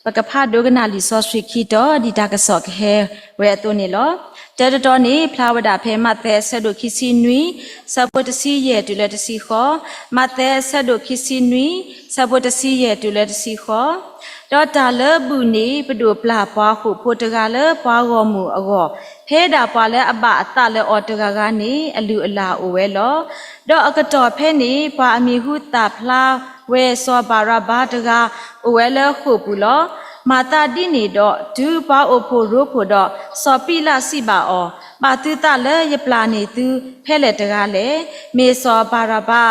ပကဖးဒိကနၣ်လံာ်စီဆှံခံတီၤ ဒ်တၢ်ကစီၣ်ကဟဲဝဲအသိးန့ၣ်လီၤ. တၢတတီၤန့ၣ် ဖျါဝဲဒၣ်ဖဲမးသဲအဆၢဒိၣ်ခံဆံနွံ ဆၢဖိတဆံယဲၢ်တုၤလၢတဆံဃိး, မးသဲအဆၢဒိၣ်ခံဆံနွံ ဆၢဖိတဆံယဲၢ်တုၤလၢတဆံဃိး. ဒီးတၢ်လၢဘူၣ်န့ၣ် ပဒိၣ်ပျၢ်ပှၤဃိာ်ဖိတဂၤလၢပှၤဂီၢ်မုၢ်အဂီၢ်, ဖဲဒၣ်ပှၤလၢအဘၣ်အသးလၢအီၤတဂၤဂၤန့ၣ် အလုၢ်အလၢ်အိၣ်ဝဲလီၤ. ဒီးအကတီၢ်ဖဲန့ၣ် ပှၤအမံၤဟူသၣ်ဖျါဝဲစီၤဘၤရဘါတဂၤ အိၣ်ဝဲလၢဃိာ်ပူၤလီၤ. မၤသးဒ်န့ၣ်ဒီး တုၤပှၤအိၣ်ဖှိၣ်ရိဖှိၣ်ဒီး စီၤပံးလးစံးဘၣ်အီၤ, ဘၣ်သုသးလၢယပျၢ်န့ၢ်သုဖဲလဲၣ်တဂၤလဲၣ်. မ့ၢ်စီၤဘၤရဘါဧါ,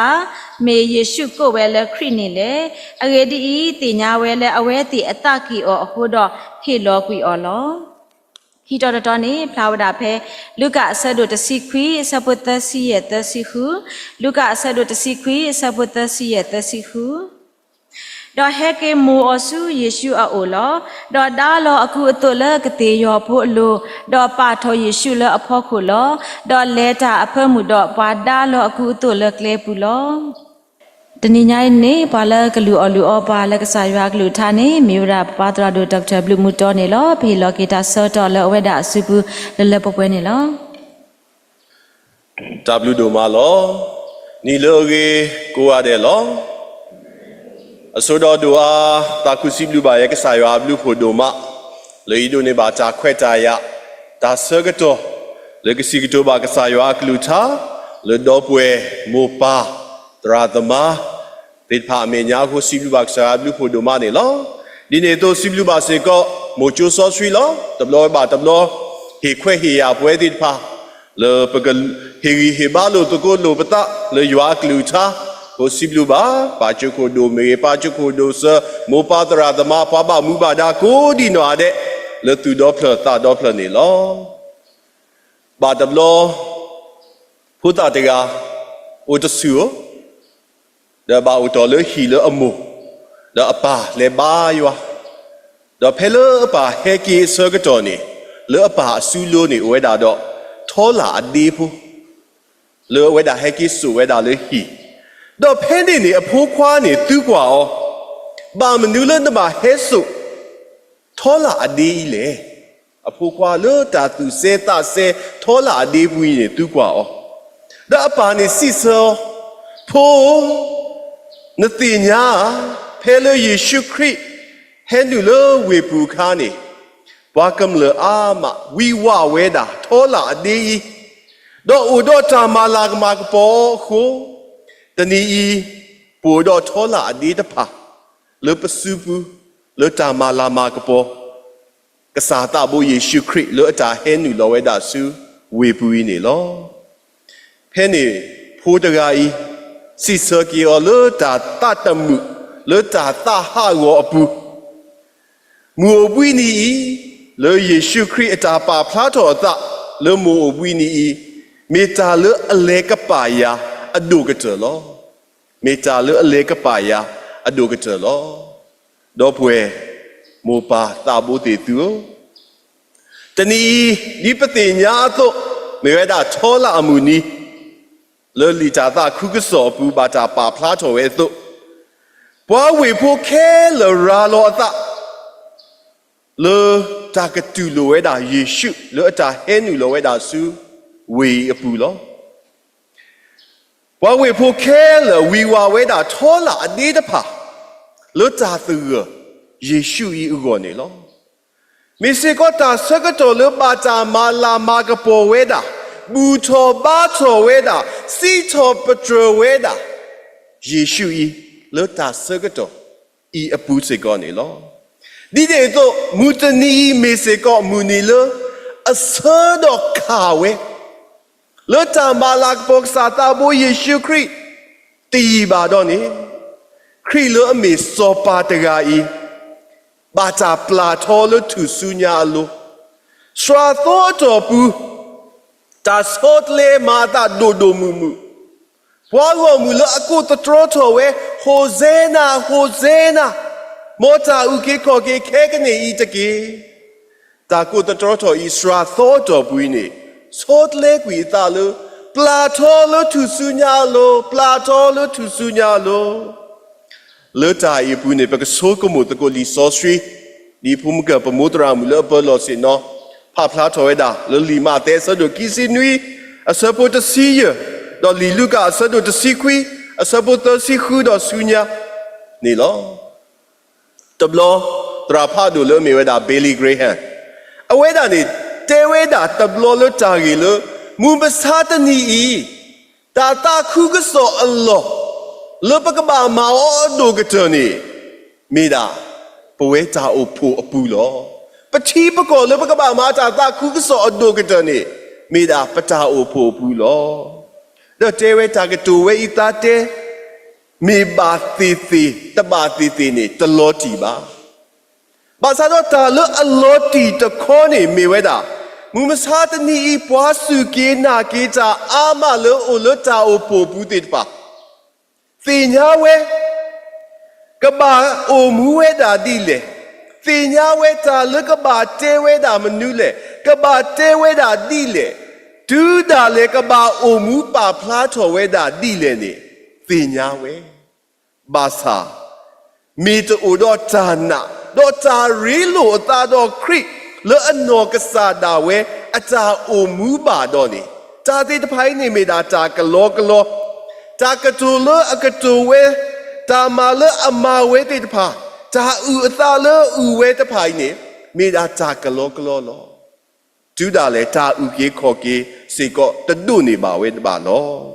မ့ၢ်ယ့ၣ်ၡူးကိးဝဲလၢခရံာ်န့ၣ်လဲၣ်. အဂ့ၢ်ဒ်အံၤ, သ့ၣ်ညါဝဲလၢအဝဲသ့ၣ်အသးက့ၣ်အီၤအဃိဒီး ဟ့ၣ်လီၤကွံာ်အီၤလီၤ. ခံတီၤတတီၤန့ၣ် ဖျါဝဲဒၣ်ဖဲ လူၤကၣ်အဆၢဒိၣ်တဆံခွံ အဆၢဖိသၢဆံယဲၢ်သၢဆံဃု, လူၤကၣ်အဆၢဒိၣ်တဆံခွံ အဆၢဖိသၢဆံယဲၢ်သၢဆံဃု. ဒီးဟဲက့ၤမိၢ်အီၤဆူယ့ၣ်ၡူးအအိၣ်လီၤ. ဒီးဒါလီၤအကူအသိးလၢကသ့ၣ်ယီၤဖိအလိၤ, ဒီးပာ်ထီၣ်ယ့ၣ်ၡူးလၢအဖီခိၣ်လီၤ. ဒီးလဲၤတၢ်အဖၢမုၢ်ဒီးပှၤဒါလီၤအကူအသိးလၢကျဲပူၤလီၤ. တနံၤညါအံၤန့ၣ် ပှၤလၢကလုၢ်အီၣ်လုၢ်အီပှၤလၢကစၢ်ယွၤအကလုၢ်ကထါန့ၣ် မ့ၢ်ဝဲဒၣ်ပပၢ်သရၣ်ဒိၣ် Doctor ဘျုးမူတီန့ၣ်လီၤ. ပဟ့ၣ်လီၤက့ၤတၢ်ဆၢကတီၢ်လၢအဝဲဒၣ်အစုပူၤလၢလၢပှဲၤပှဲၤန့ၣ်လီၤ. တၢ်ဘျုးဒိၣ်မးလီၤ. နံၤလၢအဂ့ၤကိးဂၤဒဲးလီၤ. အဆိကတၢၢ်ဒိၣ်အါ သးခုစံးဘျုးဘၣ်ယဲကစၢ်ယွၤအဘျုးဖှိၣ်ဒိၣ်မး လၢယဒိးန့ၢ်ဘၣ်တၢ်ခွဲးတၢ်ယာ် တၢ်ဆၢကတီၢ် လၢကစံးကတိၤဘၣ်ကစၢ်ယွၤအကလုၢ်ကထါ လၢဒီပုၢ်ဝဲၢ်မိၢ်ပၢ် သရၣ်သမါ သ့ၣ်တဖၣ်အမဲာ်ညါအဃိ စံးဘျုးဘၣ်ကစၢ်ယွၤအဘျုးဖှိၣ်ဒိၣ်မးန့ၣ်လီၤ. ဒ်န့ၣ်အသိးစံးဘျုးဘၣ်စ့ၢ်ကီး မိၢ်ကၠိစီဆှံလီၤ. တဘျီဘၣ်တဘျီ ဟ့ၣ်ခွဲးဟ့ၣ်ယာ်ပဝဲသ့ၣ်တဖၣ် လၢပကဟ့ၣ်ဂံၢ်ဟ့ၣ်ဘါလိာ်သကိးလိာ်ပသးလၢယွၤအကလုၢ်ကထါ အဃိစံးဘျုးဘၣ် ပၢ်ကၠိခိၣ်ဒိၣ်မ့ၢ်ဂ့ၤ ပၢ်ကၠိခိၣ်ဒိၣ်စၢၤ မိၢ်ပၢ်သရၣ်သမါ ပှၤဘၣ်မူဘၣ်ဒါကိးဒံနီၢ်ဂၤဒဲး လၢသူၣ်ဒီဖျၢၣ်သးဒီဖျၢၣ်န့ၣ်လီၤ. ဘၣ်တဘျီ ဖိသၣ်တဂၤ အိၣ်တဆူၣ်ဧိၤ ဒီးဘၣ်အိၣ်တီၢ်လၢဟံၣ်လၢအမိၢ်, ဒီးအပၢ်လဲၤဘါယွၤ, ဒီးဖဲလၢအပၢ်ဟဲက့ၤအဆၢကတီၢ်န့ၣ် လၢအပၢ်အစုလိၤန့ၣ် အိၣ်ဝဲဒၣ်ဒီး ထီလာ်အဒ့ဖိ လၢအဝဲဒၣ်ဟဲက့ၤစိာ်ဝဲဒၣ်လၢဟံၣ်, ဒီးဖဲန့ၣ်န့ၣ် အဖိခွါန့ၣ်သုကွၢ်အီၤ, ဘၣ်မနုၤလၢနဘၣ်ဟဲစိာ် ထီလာ်အဒ့အံၤလဲၣ်. အဖိခွါလၢတၢ်သူၣ်စဲသးစဲ ထီလာ်အဒ့ပူၤအံၤန့ၣ် သုကွၢ်အီၤ, ဒီးအပၢ်န့ၣ်စံးဆၢအီၤ, ဖိဧၢ, နသ့ၣ်ညါဧါ, ဖဲလၢယ့ၣ်ၡူးခရံာ် ဟဲနုာ်လၢဝ့ၢ်ပူၤအခါန့ၣ်, ပှၤကမျၢၢ်အါမး ဝံဝးဝဲဒၣ် ထီလာ်အဒ့အံၤ, ဒီးအိၣ်ဒီးတၢ်မၤလၤကမၤကပီၤအဃိ, တနံၤအံၤ ပအိၣ်ဒီးထီလာ်အဒ့တဖၣ် လၢပစုပူၤ လၢတၢ်မၤလၤမၤကပီၤ ကစၢ်သးဘိယ့ၣ်ၡူးခရံာ် လၢအတၢ်ဟဲနုာ်လီၤဝဲဒၣ်ဆူဝ့ၢ်ပူၤအံၤန့ၣ်လီၤ. ဖဲန့ၣ် ဖိတဂၤအံၤ စံးဆၢက့ၤအီၤလၢတၢ်သးတမုာ် လၢတၢ်သးဟးဂီၤအပူၤ, မုၢ်အိၣ်ဘှံးနံၤအံၤ လၢယ့ၣ်ၡူးခရံာ်အတၢ်ပာ်ဖျါထီၣ်အသး လၢမုၢ်အိၣ်ဘှံးနံၤအံၤ မ့ၢ်တၢ်လၢအလဲၤကပာ်ယၤအဒိၣ်ကတၢၢ်လီၤ. မ့ၢ်တၢ်လၢအလဲၤကပာ်ယၤအဒိၣ်ကတၢၢ်လီၤ. ဒီပုၢ်ဝဲၢ် မိၢ်ပၢ်သးဘိသ့ၣ်သုဧၢ, တနံၤအံၤ ဒ်ပသ့ၣ်ညါအသိး မ့ၢ်ဝဲဒၣ်ထီလၢအမုၢ်နံၤ လၢလံာ်တၢ်သးခုကစီၣ်အပူၤ ဘၣ်တၢ်ပာ်ဖျါထီၣ်ဝဲအသိး, ပှၤဝ့ၢ်ဖိခဲလၢာ်ရၤလီၤအသး လၢတၢ်ကတူၢ်လိာ်ဝဲဒၣ်ယ့ၣ်ၡူး လၢအတၢ်ဟဲနုာ်လီၤဝဲဒၣ်ဆူဝ့ၢ်အံၤအပူၤလီၤ. ပှၤဝ့ၢ်ဖိခဲလၢာ်ဝံၤဝးဝဲဒၣ်ထီလၢအဒ့တဖၣ် လၢတၢ်သဂၢၢ်ယ့ၣ်ၡူးအံၤအဂီၢ်န့ၣ်လီၤ. မ့ၢ်စ့ၢ်ကီးတၢ်ဆၢကတီၢ်လၢဘၣ်တၢ်မၤလၤမၤကပီၤဝဲဒၣ်, ဘူၣ်ထီၣ်ဘါထီၣ်ဝဲဒၣ်, စံးထီၣ်ပတြၢၤဝဲဒၣ်, ယ့ၣ်ၡူးအံၤ လၢတၢ်ဆၢကတီၢ်အံၤအပူၤစ့ၢ်ကီးန့ၣ်လီၤ. ဒ်န့ၣ်အသိး မုၢ်တနံၤအံၤမ့ၢ်စ့ၢ်ကီးမုၢ်နံၤလၢ အဆၢဒီးခးဝဲ လၢတၢ်မၤလၤကပီၤကစၢ်သးဘိယ့ၣ်ၡူးခရံာ် တယံာ်ဘၣ်ဒီးန့ၣ်, ခရံာ်လၢအမ့ၢ်စီၤပၤတဂၤအံၤ ဘၣ်တၢ်ပျၢ်ထီလၢထူၣ်စုညါအလိၤ, စှၤသီအတီၢ်ပူၤ တၢ်ဆီတလဲမၤအသးဒိၣ်ဒိၣ်မုၢ်မုၢ်, ပှၤဂီၢ်မုၢ်လၢအကိးသတြီထီၣ်ဝဲ, ဟိၣ်စဲနၤ, ဟိၣ်စဲနၤ, မ်တၢ်အုၣ်က့ၤခီၣ်က့ၤခဲကနံၣ်အံၤတက့ၢ်. တၢ်ကိးသတြီထီၣ်အံၤ စှၤသီအတီၢ်ပူၤအံၤန့ၣ် ဆီတလဲကွံာ်အသးလၢ ပျၢ်ထီလၢထူၣ်စုညါအလိၤ, ပျၢ်ထီလၢထူၣ်စုညါအလိၤ. လၢတၢ်အံၤအပူၤန့ၣ် ပကဆိကမိၣ်သကိးလံာ်စီဆှံ ဒ်ဖိမုၣ်ကၢၢ်ပမိၢ်သရၣ်မုၣ်လၢအပၢၤလီၢ်ဆ့ၣ်နီၤ ဖးဖျါထီၣ်ဝဲဒၣ်လၢလံာ်မးသဲအဆၢဒိၣ်ခံဆံနွံ အဆၢဖိတဆံယဲၢ်, ဒီးလံာ်လူၤကၣ်အဆၢဒိၣ်တဆံခွံ အဆၢဖိသၢဆံဃုဒီးဆူညါန့ၣ်လီၤ. တဘျီ သရၣ်ဖးဒိၣ်လၢအမ့ၢ်ဝဲဒၣ် Billy Graham အဝဲဒၣ်န့ၣ် တဲဝဲဒၣ်တဘျီလၢတၢ်ဂ့ၢ်လၢ မုၢ်မဆါတနံၤအံၤ တၢ်သးခုကစီၣ်အလီၢ် လၢပကဘၣ်မၤအီၤအဒိၣ်ကတၢၢ်န့ၣ် မ့ၢ်ဒၣ် ပဝဲတၢ်အိၣ်ဖှိၣ်အပူၤလီၤ. ပထံပကီၢ်လၢပကဘၣ်မၤတၢ်သးခုကစီၣ်အဒိၣ်ကတၢၢ်န့ၣ် မ့ၢ်ဒၣ်ပတၢ်အိၣ်ဖှိၣ်အပူၤလီၤ. ဒီးတဲဝဲတၢ်ကတိၤဝဲအံၤသးတဲ မ့ၢ်ဘၣ်သ့ၣ်သ့ၣ် တဘၣ်သ့ၣ်သ့ၣ်န့ၣ် တလီၤတံၢ်ဘၣ်. ဘၣ်ဆၣ်ဒီးတၢ်လၢအလီၤတံၢ်တခီန့ၣ်မ့ၢ်ဝဲဒၣ် မုၢ်မဆါတနံၤအံၤ ပှၤစူၢ်က့ၤနာ်က့ၤတၢ်အါမးလၢအိၣ်လၢတၢ်အိၣ်ဖှိၣ်အပူၤသ့ၣ်တဖၣ် သ့ၣ်ညါဝဲ ကဘၣ်အိၣ်မူဝဲဒၣ်ဒ်လဲၣ်, သ့ၣ်ညါဝဲတၢ်လၢကဘၣ်တဲဝဲဒၣ်မနုၤလဲၣ်, ကဘၣ်တဲဝဲဒၣ်ဒ်လဲၣ်, တုၤဒၣ်လဲာ်ကဘၣ်အိၣ်မူပာ်ဖျါထီၣ်ဝဲဒၣ်ဒ်လဲၣ်န့ၣ် သ့ၣ်ညါဝဲ. ဘၣ်ဆၣ် မ့ၢ်တအိၣ်ဒီးတၢ်နာ် ဒီးတၢ်ရ့လိာ်အသးဒီးခရံာ်လၢအနီၢ်ကစၢ်ဒၣ်ဝဲ အတၢ်အိၣ်မူဘၣ်ဒီးန့ၣ် တၢ်သ့ၣ်တဖၣ်အံၤန့ၣ်မ့ၢ်ဒၣ်တၢ်ကလီကလီ, တၢ်ကတိၤလၢအကတိၤဝဲ, တၢ်မၤလၢအမၤဝဲသ့ၣ်တဖၣ်, တၢ်အုၣ်အသးလၢအုၣ်ဝဲတဖၣ်အံၤန့ၣ် မ့ၢ်ဒၣ်တၢ်ကလီကလီလီၤ. တုၤဒၣ်လဲာ်တၢ်အုၣ်က့ၤခီၣ်က့ၤစ့ၢ်ကီးတဒိးန့ၢ်ဘၣ်ဝဲဘၣ်လီၤ.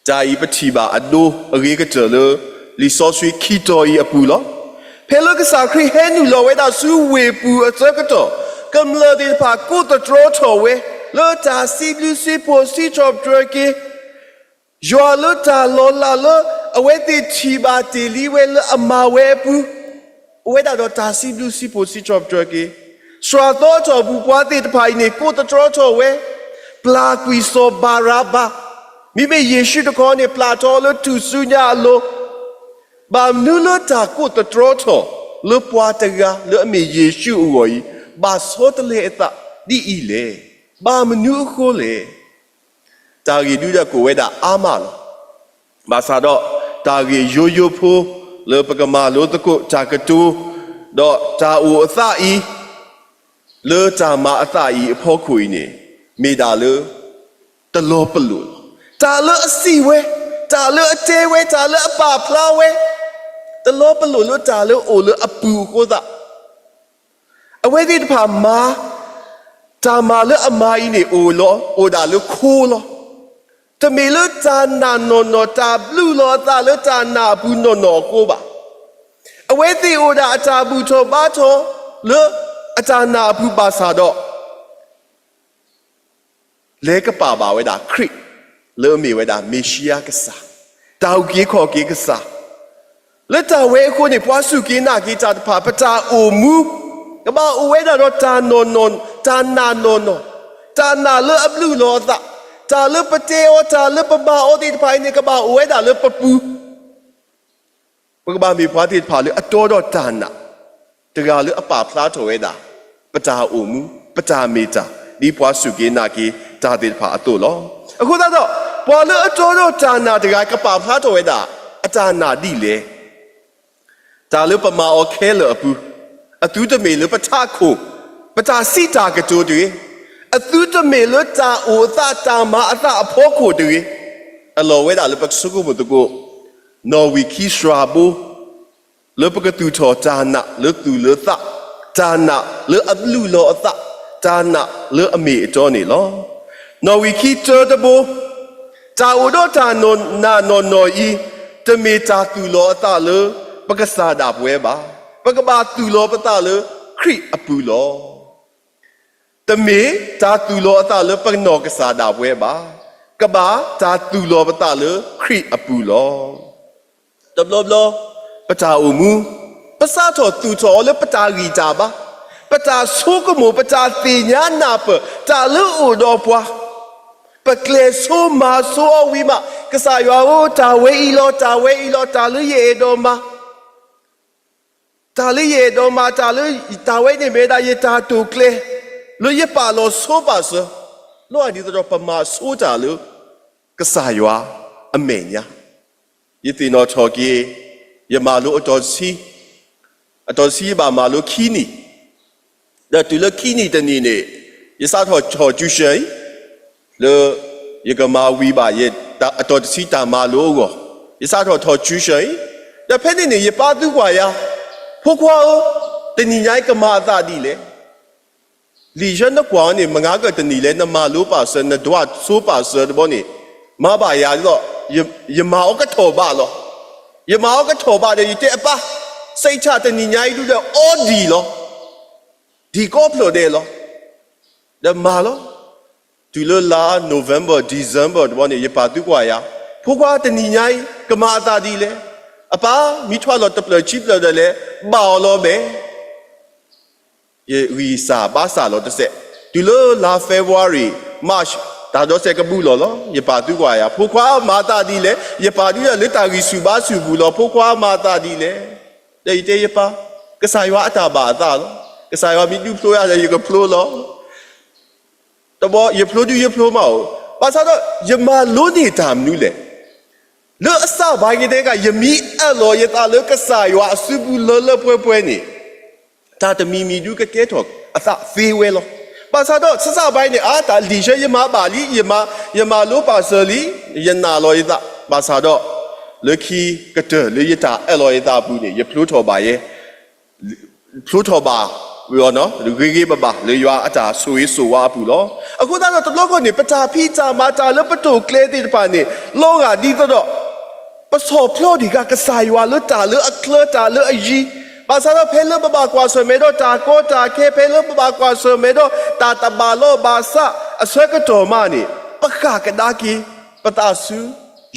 တၢ်အံၤပထံၣ်ဘၣ်အဒိအဂ့ၤကတၢၢ်လၢ လံာ်စီဆှံခံတီၤအံၤအပူၤလီၤ. ဖဲလၢကစၢ်ခရံာ်ဟဲနုာ်လီၤဝဲဒၣ်ဆူဝ့ၢ်ပူၤအဆၢကတီၢ်, ကမျၢၢ်သ့ၣ်တဖၣ်ကိးသတြီထီၣ်ဝဲ လၢတၢ်စံးဘျုးစံးဖှိၣ်စံးထီၣ်ပတြၢၤက့ၤ ယွၤလၢတၢ်လီၤလးလၢအဝဲသ့ၣ်ထံၣ်ဘၣ်တ့ၢ်လံဝဲလၢအမၤဝဲအပူၤ, အိၣ်ဝဲဒၣ်ဒီးတၢ်စံးဘျုးစံးဖှိၣ်စံးထီၣ်ပတြၢၤက့ၤ, စှၤသီထီၣ်ပူၤပှၤသ့ၣ်တဖၣ်အံၤန့ၣ် ကိးသတြီထီၣ်ဝဲ, ပျၢ်ကွံာ်စီၤဘၤရၤဘၤ, မ့မ့ၢ်ယ့ၣ်ၡူးတခီန့ၣ် ပျၢ်ထီၣ်လၢထူၣ်စုညါအလိၤ, ဘၣ်မနုၤလၢတၢ်ကိးသတြီထီၣ်လၢပှၤတဂၤလၢအမ့ၢ်ယ့ၣ်ၡူးအဂီၢ်အံၤ ဘၣ်ဆီတလဲအသးဒ်အံၤလဲၣ်. ဘၣ်မနုၤအဃိလဲၣ်. တၢ်ဂ့ၢ်ဒုးဒီးကိးဝဲဒၣ်အါမးလီၤ. ဘၣ်ဆၣ်ဒီး တၢ်ဂ့ၢ်ယိယိဖိ လၢပကမၤလိသကိးတၢ်ကတိၤ ဒီးတၢ်အိၣ်အသးအံၤ လၢတၢ်မၤအသးအံၤအဖီခိၣ်အံၤန့ၣ် မ့ၢ်ဒၣ်လၢ တလီၤပလိာ်လီၤ. တၢ်လၢအစံးဝဲ, တၢ်လၢအတဲဝဲ, တၢ်လၢအပာ်ဖျါဝဲ, တလီၤပလိာ်လၢတၢ်လၢအိၣ်လၢအပူၤအဃိသတး အဝဲသ့ၣ်တဖၣ်မၤ တၢ်မၤလၢအမၤအံၤန့ၣ် အိၣ်လီၤ, အိၣ်ဒၣ်လၢခိလီၤ. တမ့ၢ်လၢတၢ်နာ်နီၢ်နီၢ် တၢ်ဘျုးလီၤအသးလၢတၢ်နာ်အပူၤနီၢ်နီၢ်အဃိဘၣ်. အဝဲသ့ၣ်အိၣ်ဒၣ်အတၢ်ဘူၣ်ထီၣ်ဘါထီၣ်လၢအတၢ်နာ်အပူၤဘၣ်ဆၣ်ဒီး လဲၤကပာ်ဘၣ်ဝဲဒၣ်ခရံာ် လၢအမ့ၢ်ဝဲဒၣ်မ့ၣ်ၡံအၤကစၢ်, တၢ်အုၣ်က့ၤခီၣ်က့ၤကစၢ်, လၢတၢ်ဝဲအဃိန့ၣ် ပှၤစူၢ်က့ၤနာ်က့ၤတၢ်တဖၣ် ပတၢ်အိၣ်မူ ကဘၣ်အိၣ်ဝဲဒၣ်ဒီးတၢ်နီၢ်နီၢ်, တၢ်နာ်နီၢ်နီၢ်, တၢ်နာ်လၢအဘျုးလီၤအသး, တၢ်လၢပတဲအီၤ တၢ်လၢပမၤအီၤသ့ၣ်တဖၣ်အံၤန့ၣ် ကဘၣ်အိၣ်ဝဲဒၣ်လၢပပူၤ ပကဘၣ်မ့ၢ်ပှၤသ့ၣ်တဖၣ်လၢအတီဒီးတၢ်နာ်, တဂၤလၢအပာ်ဖျါထီၣ်ဝဲဒၣ် ပတၢ်အိၣ်မူ, ပတၢ်မ့ၢ်တၢ် ဒ်ပှၤစူၢ်က့ၤနာ်က့ၤတၢ်သ့ၣ်တဖၣ်အသိးလီၤ. အဃိသတးဒီး ပှၤလၢအတီဒီးတၢ်နာ်တဂၤကပာ်ဖျါထီၣ်ဝဲဒၣ် အတၢ်နာ်ဒ်လဲၣ်. တၢ်လၢပမၤအီၤခဲလၢာ်အပူၤ, အသုတမ့ၢ်လၢပထးခိၣ်, ပတၢ်စံးတၢ်ကတိၤတဂ့ၤ, အသုတမ့ၢ်လၢတၢ်အိၣ်အသးတၢ်မၤအသးအဖီခိၣ်တဂ့ၤ, အလီၢ်ဝဲဒၣ်လၢပကဆိကမိၣ်သကိး နီၣ်ဝံာ်ခံစှၤဘိ လၢပကသူၣ်ထီၣ်တၢ်နာ်လၢသူၣ်လၢသး, တၢ်နာ်လၢအဘျုးလီၤအသး, တၢ်နာ်လၢအမ့ၢ်အတီန့ၣ်လီၤ. နီၣ်ဝံာ်ခံတၢတဘိ, တၢ်အိၣ်ဒီးတၢ်နာ်နီၢ်နီၢ်အံၤ, တမ့ၢ်တၢ်သူၣ်လီၤအသးလၢပကစၢ်ဒၣ်ပဝဲဘၣ်. ပကဘၣ်သူၣ်လီၤပသးလၢခရံာ်အပူၤလီၤ. တမ့ၢ်တၢ်သူၣ်လီၤအသးလၢပနီၢ်ကစၢ်ဒၣ်ပဝဲဘၣ်. ကဘၣ်တၢ်သူၣ်လီၤပသးလၢခရံာ်အပူၤလီၤ. တဘျီဘျီ ပတၢ်အိၣ်မူ ပစးထီၣ်သူၣ်ထီၣ်အီၤလၢပတၢ်ဂံၢ်တၢ်ဘါ, ပတၢ်ဆိကမိၣ် ပတၢ်သ့ၣ်ညါနၢ်ပၢၢ် တၢ်လၢအိၣ်ဒီးပှၤ, ပကျဲၤဆိမၤဆိအီၤဝံၤမး ကစၢ်ယွၤဧၢ, တၢ်ဝဲအံၤလီၤ, တၢ်ဝဲအံၤလီၤ, တၢ်လၢယအဲၣ်ဒိးမၤ တၢ်လၢယအဲၣ်ဒိးမၤ တၢ်လၢ တၢ်ဝဲန့ၣ်မ့ၢ်ဝဲဒၣ်ယတၢ်တိာ်ကျဲၤ လၢယပာ်လီၤဆိပာ်စၢၤ, လီၤဒ်သိးဒီးပမၤဆိတၢ်လၢ ကစၢ်ယွၤအမဲာ်ညါ, ယသ့ၣ်နီၣ်ထီၣ်က့ၤ ယမၤလိအတီၤတဆံ, အတီၤတဆံယဘၣ်မၤလိခံနံၣ်, ဒီးတုၤလၢခံနံၣ်တနံၣ်န့ၣ်, ယစးထီၣ်ထီၣ် tuition အံၤ, လၢယကမၤဝံၤဘၣ်ယ အတီၤတဆံတၢ်မၤလိအဂီၢ်, ယစးထီၣ်ထီၣ် tuition အံၤ, ဒီးဖဲန့ၣ်န့ၣ် ယပၢ်သံကွၢ်ယၤ, ဖိခွါဧၢ, တနံၤညါအံၤကမၤအသးဒ်လဲၣ်. လံာ်ဆၢနကွၢ်အီၤန့ၣ် မုၢ်ဂၤကတနံၤလဲၣ် နမၤလိပာ်စၢၤ နဒွးဆိပာ်စၢၤတဘျီန့ၣ်, မၤဘၣ်ယၤဒ်သိး, ယမၤအီၤကထီၣ်ဘးလီၤ. ယမၤအီၤကထီၣ်ဘးဒီး ယတဲအပၢ်, စံးဆၣ်တနံၤညါအံၤဒုဒီးအီဒံၣ်လီၤ. ဒံၣ်ကိးဖျၢၣ်ဒဲးလီၤ. ဒီးမၤလီၤ. တုၤလၢလါ November December တဘျီန့ၣ် ယပၢ်သံကွၢ်ယၤ, ဖိခွါတနံၤညါအံၤ ကမၤအသးဒ်လဲၣ်. အပၢ်, မ့ၢ်ထွဲလီၤတဖျၢၣ်ခံဖျၢၣ်ဒီးလဲၤဘၣ်အီၤလီၤမဲာ်. ယဂံၢ်စၢ်ဘါစၢ်လီၤတစဲး. တုၤလၢလါ February March တၢ်ဒိးစဲးကဘူးလီၤလီၤ. ယပၢ်သံကွၢ်ယၤ, ဖိခွါမၤအသးဒ်လဲၣ်. ယပၢ်ဒုဒီးလၢတၢ်ဂံၢ်ဆူၣ်ဘါဆူၣ်ပူၤလီၤ. ဖိခွါမၤအသးဒ်လဲၣ်. ဒီးယတဲယပၢ်, ကစၢ်ယွၤအတၢ်ဘၣ်အသးလီၤ. ကစၢ်ယွၤမ့ၢ်ဒုးဖျိယၤဒီးယကဖျိလီၤ. တဘျီယဖျိဒုယဖျိမးအိၣ်, ဘၣ်ဆၣ်ဒီးယမၤလိန့ၢ်တၢ်မနုၤလဲၣ်. လၢအစၢ်ဘါယတဲက ယမ့ၢ်အၢၣ်လီၤယသးလၢကစၢ်ယွၤအစုပူၤလၢလၢပှဲၤပှဲၤန့ၣ်, တၢ်တမံၤမံၤဒုကကဲထီၣ်အသးသ့ဝဲလီၤ. ဘၣ်ဆၣ်ဒီးဆၢစၢ်ဘါန့ၣ် အါ တၢ်လံာ်ဆၢယမၤဘၣ်လံ, ယမၤလိပာ်စၢၤလံ, ယနာ်လီၤယသး, ဘၣ်ဆၣ်ဒီး လၢခံကတၢၢ်လၢယတၢ်အၢၣ်လီၤယသးအပူၤန့ၣ် ယဖျိထီၣ်ဘၣ်ယဲ ဖျိထီၣ်ဘၣ်, ဂ့ၤဂ့ၤဘၣ်ဘၣ်လၢယွၤအတၢ်ဆိၣ်ဂ့ၤဆိၣ်ဝါအပူၤလီၤ. အဃိသတးဒီးတဘျီဃီန့ၣ် ပတၢ်ဖံးတၢ်မၤတၢ်လၢပတိာ်ကျဲသ့ၣ်တဖၣ်န့ၣ် လီၤဂာ်ဒ်သိးဒီး ပဆီၣ်ဖျီဒံးဃာ်ကစၢ်ယွၤလၢတၢ်လၢအချၢတၢ်လၢအယံၤ, ဘၣ်ဆၣ်ဒီးဖဲလၢပဘၣ်ကွၢ်ဆၢၣ်မဲာ်ဒီးတၢ်ကီတၢ်ခဲ, ဖဲလၢပဘၣ်ကွၢ်ဆၢၣ်မဲာ်ဒီးတၢ်တဘၣ်လိာ်ဘၣ်စးအဆၢကတီၢ်မးန့ၣ်, ပဃၣ်ကဒါက့ၤပသးဆူ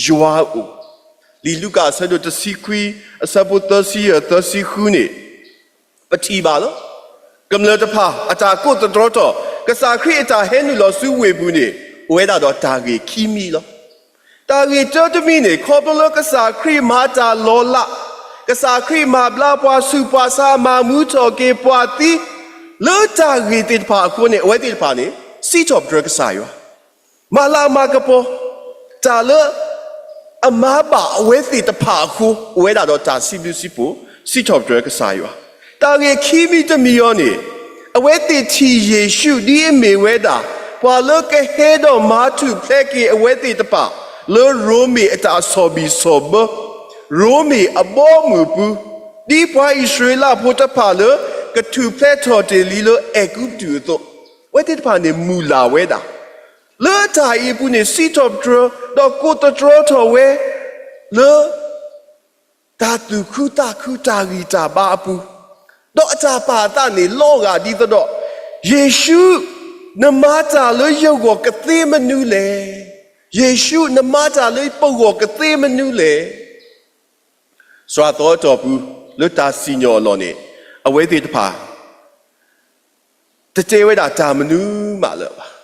ယွၤအအိၣ်. လံာ်လူၤကၣ်အဆၢဒိၣ်တဆံခွံ, အဆၢဖိသၢဆံယဲၢ် သၢဆံဃုန့ၣ် ပထံၣ်ဘၣ်လီၤ. ကမျၢၢ်တဖၣ်အတၢ်ကိးသတြီထီၣ် ကစၢ်ခရံာ်အတၢ်ဟဲနုာ်လီၤဆူဝ့ၢ်ပူၤန့ၣ် အိၣ်ဝဲဒၣ်ဒီးတၢ်ဂ့ၢ်ခံမံၤလီၤ. တၢ်ဂ့ၢ်တၢတမံၤန့ၣ် ခီဖျိလၢကစၢ်ခရံာ်မၤတၢ်လီၤလး, ကစၢ်ခရံာ်မၤဘျါပှၤဆူးပှၤဆါ မၤမူထီၣ်က့ၤပှၤသံ, လၢတၢ်ဂ့ၢ်သ့ၣ်တဖၣ်အဃိန့ၣ် အဝဲသ့ၣ်တဖၣ်န့ၣ် စံးထီၣ်ပတြၢၤကစၢ်ယွၤ မၤလၤမၤကပီၤ, တၢ်လၢအမၤဘၣ်အဝဲသ့ၣ်တဖၣ်အဃိ အိၣ်ဝဲဒၣ်ဒီးတၢ်စံးဘျုးစံးဖှိၣ် စံးထီၣ်ပတြၢၤကစၢ်ယွၤ. တၢ်ဂ့ၢ်ခံမံၤတမံၤအံၤန့ၣ်, အဝဲသ့ၣ်ထံၣ်ယ့ၣ်ၡူးဒ်အမ့ၢ်ဝဲဒၣ် ပှၤလၢကဟဲဒီးမၤထူၣ်ဖျဲးက့ၤအဝဲသ့ၣ်တဖၣ် လၢရိမ့ၤအတၢ်ဆီၣ်ဘံၣ်ဆီၣ်ဘၢ, ရိမ့ၤအဘီအမုၢ်အပူၤ, ဒ်ပှၤအံၣ်စရ့လးဖိတဖၣ်လၢ ကထူၣ်ဖျဲးထီၣ်တ့ၢ်လံလၢအဲၤကူပတူးအသိး, အဝဲသ့ၣ်တဖၣ်န့ၣ်မုၢ်လၢ်ဝဲဒၣ် လၢတၢ်အံၤအပူၤန့ၣ် စံးထီၣ်ပတြၢၤ ဒီးကိးသတြီထီၣ်ဝဲ လၢ တၢ်သူၣ်ခုသးခုတၢ်ဂံၢ်တၢ်ဘါအပူၤ, ဒီးအတၢ်ပာ်အသးန့ၣ် လီၤဂာ်ဒ်သိးဒီး, ယ့ၣ်ၡူး, နမၤတၢ်လၢယဂီၢ်ကသ့မနုၤလဲၣ်. ယ့ၣ်ၡူး, နမၤတၢ်လၢပဂီၢ်ကသ့မနုၤလဲၣ်. စှၤသီအတီၢ်ပူၤ လၢတၢ်စံၣ်ညီၣ်အလီၢ်န့ၣ် အဝဲသ့ၣ်တဖၣ် တတဲဝဲဒၣ်တၢ်မနုၤမးလၢၤဘၣ်.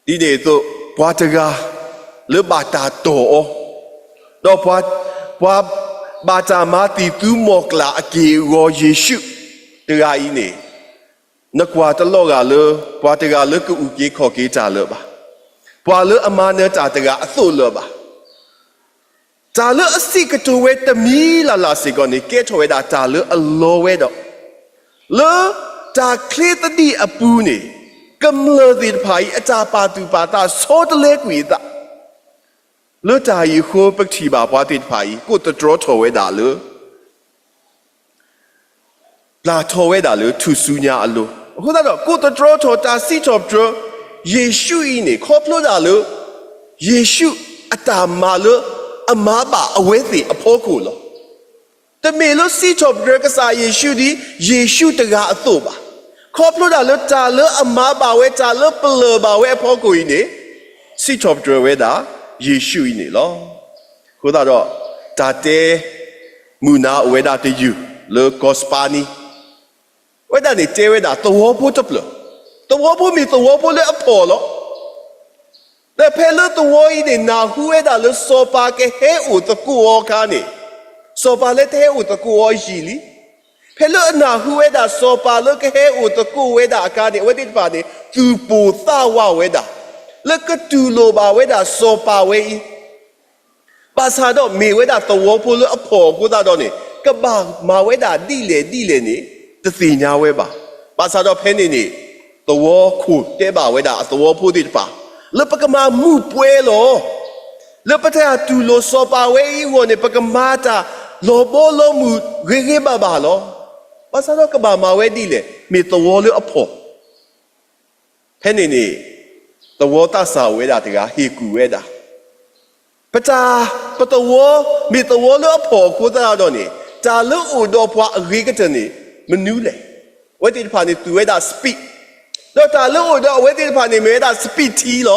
ဒ်န့ၣ်အသိး, ပှၤတဂၤလၢဘၣ်တၢ်တီၢ်အီၤ, ဒီးပှၤ, ပှၤဘၣ်တၢ်မၤသံၣ်သူမီၢ်ကျၢ်အက့ၢ်အဂီၤယ့ၣ်ၡူးတဂၤအံၤန့ၣ်, နကွၢ်တလီၤဂာ်လၢ ပှၤတဂၤလၢကအုၣ်က့ၤခီၣ်က့ၤတၢ်လၢၤဘၣ်. ပှၤလၢအမၤနၢၤတၢ်တဂၤအသိးလၢၤဘၣ်. တၢ်လၢအစံးကတိၤဝဲတမံၤလၢ်လၢ်စ့ၢ်ကီးန့ၣ် ကဲထီၣ်ဝဲဒၣ်တၢ်လၢအလီၤဝဲဒီး, လၢတၢ်ချ့သဒံးအပူၤန့ၣ်, ကမျၢၢ်သ့ၣ်တဖၣ်အံၤ အတၢ်ပာ်သူၣ်ပာ်သးဆီတလဲကွံာ်အသး, လၢတၢ်အံၤအဃိ ပကထံၣ်ဘၣ်ပှၤသ့ၣ်တဖၣ်အံၤ ကိးသတြီထီၣ်ဝဲဒၣ်လၢ ပျၢ်ထီၣ်ဝဲဒၣ်လၢထူၣ်စုညါအလိၤ, အဃိသတးဒီး ကိးသတြီထီၣ်တၢ်စံးထီၣ်ပတြၢၤ ယ့ၣ်ၡူးအံၤန့ၣ် ခီဖျိဒၣ်လၢ ယ့ၣ်ၡူးအတၢ်မၤလၢအမၤဘၣ်အဝဲသ့ၣ်အဖီခိၣ်လီၤ. တမ့ၢ်လၢစံးထီၣ်ပတြၢၤကစၢ်ယ့ၣ်ၡူးဒ်ယ့ၣ်ၡူးတဂၤအသိးဘၣ်. ခီဖျိဒၣ်လၢတၢ်လၢအမၤဘၣ်ဝဲ တၢ်လၢပလၢၢ်ဘၣ်ဝဲအဖီခိၣ်အံၤန့ၣ် စံးထီၣ်ပတြၢၤဝဲဒၣ် ယ့ၣ်ၡူးအံၤန့ၣ်လီၤ. အဃိသတးဒီး တၢ်တဲမုာ်နၤအိၣ်ဝဲဒၣ်တယုၢ်လၢကီၢ်စပၤနံ, ဝဲဒၣ်န့ၣ်တဲဝဲဒၣ်သဝီဖိတဖျၢၣ်, သဝီဖိမ့ၢ်သဝီဖိလၢအဖှီၣ်လီၤ. ဒီးဖဲလၢသဝီအံၤန့ၣ် နၢ်ဟူဝဲဒၣ်လၢစီၤပၤကဟဲအိၣ်သကိးအီၤအခါန့ၣ်, စီၤပၤလၢတဟဲအိၣ်သကိးအီၤယံာ်လံ. ဖဲလၢအနၢ်ဟူဝဲဒၣ်စီၤပၤလၢကဟဲအိၣ်သကိးဝဲဒၣ်အခါန့ၣ် အဝဲသ့ၣ်တဖၣ်န့ၣ် သူၣ်ပိၢ်သးဝးဝဲဒၣ် လၢကတူၢ်လိာ်ဘၣ်ဝဲဒၣ်စီၤပၤဝဲအံၤ ဘၣ်ဆၣ်ဒီးမ့ၢ်ဝဲဒၣ်သဝီဖိလၢအဖှီၣ်အဃိသတးဒီးန့ၣ် ကဘၣ်မၤဝဲဒၣ်ဒ်လဲၣ်ဒ်လဲၣ်န့ၣ် တသ့ၣ်ညါဝဲဘၣ်. ဘၣ်ဆၣ်ဒီးဖဲန့ၣ်န့ၣ် သဝီခိၣ်တဲဘၣ်ဝဲဒၣ်အသဝီဖိသ့ၣ်တဖၣ် လၢပကမၤမုာ်ပှဲၤလီၤ. လၢပတၢ်တူၢ်လိာ်စီၤပၤဝဲအံၤအဂီၢ်န့ၣ် ပကမၤတၢ်လီၤဘီလီၤမုၢ်ဂ့ၤဂ့ၤဘၣ်ဘၣ်လီၤ. ဘၣ်ဆၣ်ဒီးကဘၣ်မၤဝဲဒ်လဲၣ် မ့ၢ်သဝီလၢအဖှီၣ် ဖဲန့ၣ်န့ၣ် သဝီသးစၢ်အိၣ်ဝဲဒၣ်တဂၤ ဟ့ၣ်ကူၣ်ဝဲဒၣ်, ပတၢ်, ပသဝီ, မ့ၢ်သဝီလၢအဖှီၣ်အဃိသတးဒီးန့ၣ် တၢ်လၢအိၣ်ဒီးပှၤအဂ့ၤကတၢၢ်န့ၣ် မနုၤလဲၣ်. အဝဲသ့ၣ်တဖၣ်န့ၣ်သူၣ်ဝဲဒၣ်စပံး, ဒီးတၢ်လၢအိၣ်ဒီးအဝဲသ့ၣ်တဖၣ်န့ၣ် မ့ၢ်ဝဲဒၣ်စပံးထံလီၤ.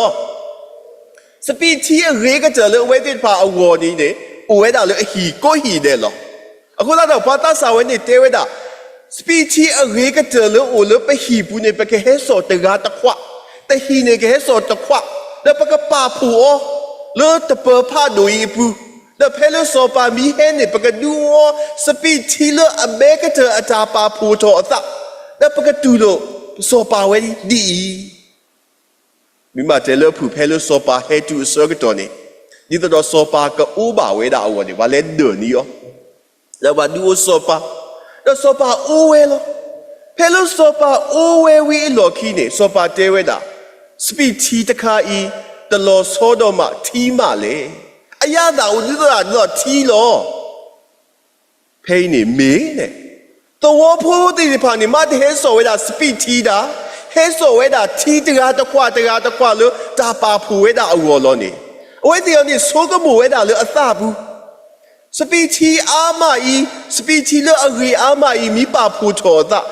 စပံးထံအဂ့ၤကတၢၢ်လၢအဝဲသ့ၣ်တဖၣ်အဂီၢ်န့ၣ်န့ၣ် အိၣ်ဝဲဒၣ်လၢအဟံၣ်ကိးဟံၣ်ဒဲးလီၤ. အဃိသတးဒီးပှၤသးစၢ်ဝဲန့ၣ်တဲဝဲဒၣ်, စပံးထံအဂ့ၤကတၢၢ်လၢအိၣ်လၢပဟံၣ်ပူၤန့ၣ် ပကဟဲစိာ်တဂၤတခွး, တဟံၣ်န့ၣ်ကဟဲစိာ်တခွး, ဒီးပကပာ်ဖှိၣ်အီၤ လၢတပၢၤဖးဒိၣ်အံၤအပူၤ, ဒီးဖဲလၢစီၤပၤမံဟဲန့ၣ် ပကဒုးအီစပံးထံလၢအဘဲကတၢၢ်အတၢ်ပာ်ဖှိၣ်ထီၣ်အသး, ဒီးပကတူၢ်လိာ်စီၤပၤဝဲဒ်အံၤ မ့ၢ်မးတဲလၢအဖုၣ် ဖဲလၢစီၤပၤဟဲတုၤအဆၢကတီၢ်န့ၣ်, ဒ်သိးဒီးစီၤပၤကအိၣ်ဘၣ်ဝဲဒၣ်အဂီၢ်န့ၣ် ပှၤလဲၤဒၢၣ်န့ၢ်အီၤ, ဒီးပှၤဒုးအိၣ်စီၤပၤ, ဒီးစီၤပၤအိၣ်ဝဲလီၤ. ဖဲလၢစီၤပၤအိၣ်ဝဲဝံၤအလီၢ်ခံန့ၣ် စီၤပၤတဲဝဲဒၣ်, စပံးထံတခါအံၤ တလီၤဆီဒီးမးထံမးလဲၣ်. အယၤသးအိၣ်ဒ်သိးဒီးထံလီၤ. ဖဲအံၤန့ၣ်မ့ၢ်လဲၣ်, သဝီဖိသ့ၣ်တဖၣ်န့ၣ် မ့ၢ်တဟဲစိာ်ဝဲဒၣ်စပံးထံဒၣ်, ဟဲစိာ်ဝဲဒၣ်ထံတဂၤတခွးတဂၤတခွးလၢတၢ်ပာ်ဖှိၣ်ဝဲဒၣ်အဂီၢ်လီၤန့ၣ်, အဝဲသ့ၣ်အံၤန့ၣ်ဆိကမိၣ်ဝဲဒၣ်လၢအသးပူၤ, စပံးထံအါမးအံၤ, စပံးထံလၢအဂ့ၤအါမးအံၤ မ့ၢ်ပာ်ဖှိၣ်ထီၣ်အသး,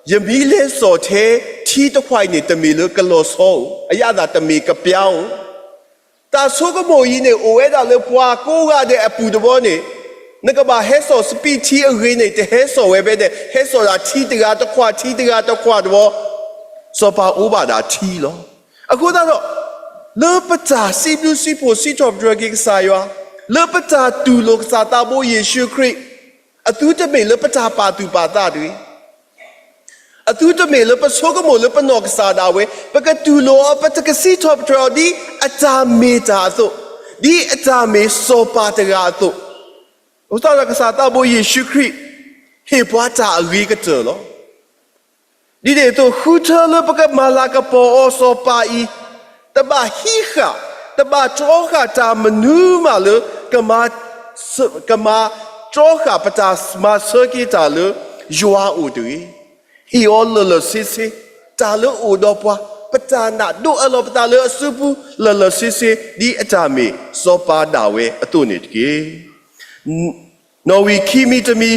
ယမ့ၢ်လဲၤစိာ်ထဲထံတခွးအံၤန့ၣ် တမ့ၢ်လၢကလီၤဆီဧိၤ, အယၤသးတမ့ၢ်ကပျါဧိၤ တၢ်ဆိကမိၣ်အံၤန့ၣ် အိၣ်ဝဲဒၣ်လၢပှၤကိးဂၤဒဲးအပူၤတဘျီန့ၣ်, နကဘၣ်ဟဲစိာ်စပံးထံအဂ့ၤန့ၣ် တဟဲစိာ်ဝဲဖဲန့ၣ်, ဟဲစိာ်ဒၣ်ထံတဂၤတခွး ထံတဂၤတခွးတဘျီ, စီၤပၤအိၣ်ဘၣ်ဒၣ်ထံလီၤ. အဃိသတးဒီး လၢပတၢ်စံးဘျုးစံးဖှိၣ်စံးထီၣ်ပတြၢၤက့ၤကစၢ်ယွၤ, လၢပတၢ်တူၢ်လိာ်ကစၢ်သးဘိယ့ၣ်ၡူးခရံာ်, အသုတမ့ၢ်လၢပတၢ်ပာ်သူၣ်ပာ်သးတဂ့ၤ အသုတမ့ၢ်လၢပဆိကမိၣ်လၢပနီၢ်ကစၢ်ဒၣ်ဝဲ, ပကတူၢ်လိာ်အီၤ ပတကစံးထီၣ်ပတြၢၤအီၤဒ်အတၢ်မ့ၢ်တၢ်အသိး, ဒ်အတၢ်မ့ၢ်စီၤပၤတဂၤအသိး, အဃိသတးဒီးကစၢ်သးဘိယ့ၣ်ၡူးခရံာ် ဟ့ၣ်ပှၤတၢ်အဂ့ၤကတၢၢ်လီၤ. ဒ်န့ၣ်အသိး ဃုထၢလၢပကမၤလၤကပီၤအီၤစီၤပၤအံၤ, တဘၣ်ဟံးဃာ်, တဘၣ်တြီဃာ်တၢ်မနုၤမးလၢ ကမၤ, ကမၤတြီဃာ်ပတၢ်မၤဆၢက့ၤတၢ်လၢယွၤအအိၣ်တဂ့ၤ. ဟ့ၣ်အီၤလၢာ်လၢာ်ဆ့ဆ့, တၢ်လၢအအိၣ်ဒီးပှၤ, ပတၢ်နာ်ဒိးအၢၣ်လီၤပသးလၢအစုပူၤ လၢာ်လၢာ်ဆ့ဆ့ ဒ်အတၢ်မ့ၢ်စီၤပၤဒၣ်ဝဲအသိးန့ၣ်တက့ၢ်. နီၣ်ဝံာ်ခံမံၤတမံၤ,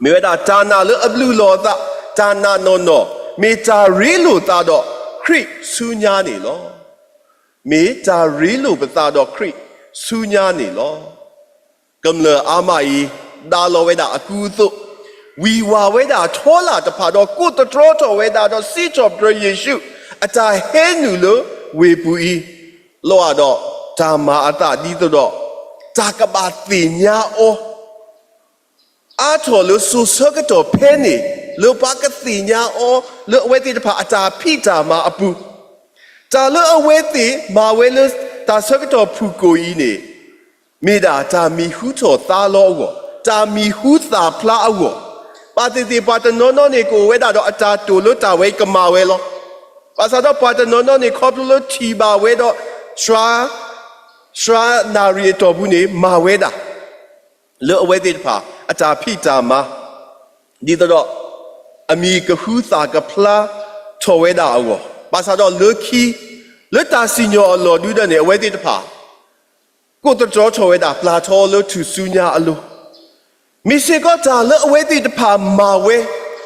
မ့ၢ်ဝဲဒၣ်တၢ်နာ်လၢအဘျုးလီၤအသး, တၢ်နာ်နီၢ်နီၢ်, မ့ၢ်တၢ်ရ့လိာ်သးဒီးခရံာ်ဆူညါန့ၣ်လီၤ. မ့ၢ်တၢ်ရ့လိာ်ပသးဒီးခရံာ်ဆူညါန့ၣ်လီၤ. ကမျၢၢ်အါမးအံၤ ဒါလီၤဝဲဒၣ်အကူအသိး, ဝံၢ်ဝးဝဲဒၣ်ထီလာ်တဖၣ်ဒီး ကိးသတြီထီၣ်ဝဲဒၣ်ဒီးစံးထီၣ်ပတြၢၤယ့ၣ်ၡူး အတၢ်ဟဲနုာ်လၢဝ့ၢ်ပူၤအံၤ, လီၤဂာ်ဒီးတၢ်မၤအသးဒ်သိးဒီး တၢ်ကဘၣ်သ့ၣ်ညါအီၤ အါထီၣ်လၢစိၤဆၢကတီၢ်ဖဲန့ၣ် လၢပှၤကသ့ၣ်ညါအီၤ လၢအဝဲသ့ၣ်တဖၣ်အတၢ်ဖံးတၢ်မၤအပူၤ, တၢ်လၢအဝဲသ့ၣ်မၤဝဲလၢတၢ်ဆၢကတီၢ်ဖုၣ်ကိာ်အံၤန့ၣ် မ့ၢ်ဒၣ်တၢ်မံၤဟူထီၣ်သါလီၤအဂီၢ်, တၢ်မံၤဟူသၣ်ဖျါအဂီၢ်, ဘၣ်သ့ၣ်သ့ၣ်ပှၤတနီၤနီၤန့ၣ် ကအိၣ်ဝဲဒၣ်ဒီးအတၢ်တိာ်လၢတၢ်ဝဲအံၤကမၤဝဲလီၤ. ဘၣ်ဆၣ်ဒီးပှၤတနီၤနီၤန့ၣ် ခီဖျိလၢထံၣ်ဘၣ်ဝဲဒီး စှၤ, စှၤနၣ်ရံၣ်အတီၢ်ပူၤန့ၣ် မၤဝဲဒၣ် လၢအဝဲသ့ၣ်တဖၣ်အတၢ်ဖံးတၢ်မၤ ဒ်သိးဒီး အမံၤကဟူသၣ်ကဖျါထီၣ်ဝဲဒၣ်အဂီၢ်, ဘၣ်ဆၣ်ဒီးလၢခံ လၢတၢ်စံၣ်ညီၣ်အလီၢ်ဒုဒီးန့ၣ် အဝဲသ့ၣ်တဖၣ် ကိးသတြီထီၣ်ဝဲဒၣ် ပျၢ်ထီအီၤလၢထူၣ်စုညါအလိၤ, မ့ၢ်စ့ၢ်ကီးတၢ်လၢအဝဲသ့ၣ်တဖၣ်မၤဝဲ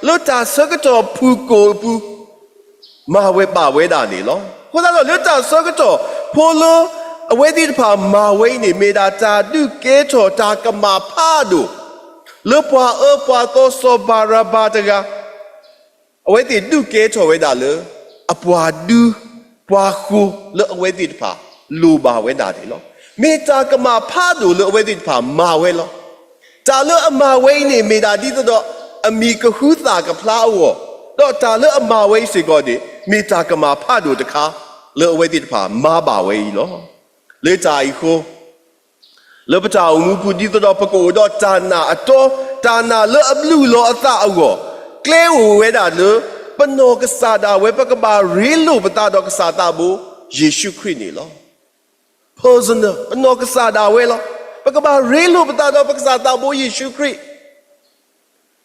လၢတၢ်ဆၢကတီၢ်ဖုၣ်ကိာ်အပူၤ မၤဝဲဘၣ်ဝဲဒၣ်န့ၣ်လီၤ. အဃိသတးဒီး လၢတၢ်ဆၢကတီၢ်ဖိလၢအဝဲသ့ၣ်တဖၣ်မၤဝဲအံၤန့ၣ် မ့ၢ်ဒၣ်တၢ်ဒုးကဲထီၣ်တၢ်ကမၣ်ဖးဒိၣ် လၢပှၤအၢပှၤသီစီၤဘၤရဘၤတဂၤ အဝဲသ့ၣ်ဒုးကဲထီၣ်ဝဲဒၣ်လၢ အပှၤဒူ ပှၤဃိၤလၢအဝဲသ့ၣ်တဖၣ်လိၣ်ဘၣ်ဝဲဒၣ်န့ၣ်လီၤ. မ့ၢ်တၢ်ကမၣ်ဖးဒိၣ်လၢအဝဲသ့ၣ်တဖၣ်မၤဝဲလီၤ. တၢ်လၢအမၤဝဲအံၤန့ၣ် မ့ၢ်ဒၣ်ဒ်သိးဒီး အမံၤကဟူသၣ်ကဖျါအဂီၢ်, ဒီးတၢ်လၢအမၤဝဲအံၤစ့ၢ်ကီးန့ၣ် မ့ၢ်တၢ်ကမၣ်ဖးဒိၣ်တခါ လၢအဝဲသ့ၣ်တဖၣ်မၤဘၣ်ဝဲအံၤလီၤ. လၢတၢ်အံၤအဃိ လၢပတၢ်အိၣ်မူပူၤ ဒ်သိးဒီးပကအိၣ်ဒီးတၢ်နာ်အတီ, တၢ်နာ်လၢအဘျုးလီၤအသးအဂီၢ်, ကျဲအိၣ်ဝဲဒၣ်လၢ ပနီၢ်ကစၢ်ဒၣ်ဝဲ ပကဘၣ်ရ့လိာ်ပသးဒီးကစၢ်သးဘိ ယ့ၣ်ၡူးခရံာ်န့ၣ်လီၤ. personal ပနီၢ်ကစၢ်ဒၣ်ဝဲလီၤ. ပကဘၣ်ရ့လိာ်ပသးဒီးပကစၢ်သးဘိယ့ၣ်ၡူးခရံာ်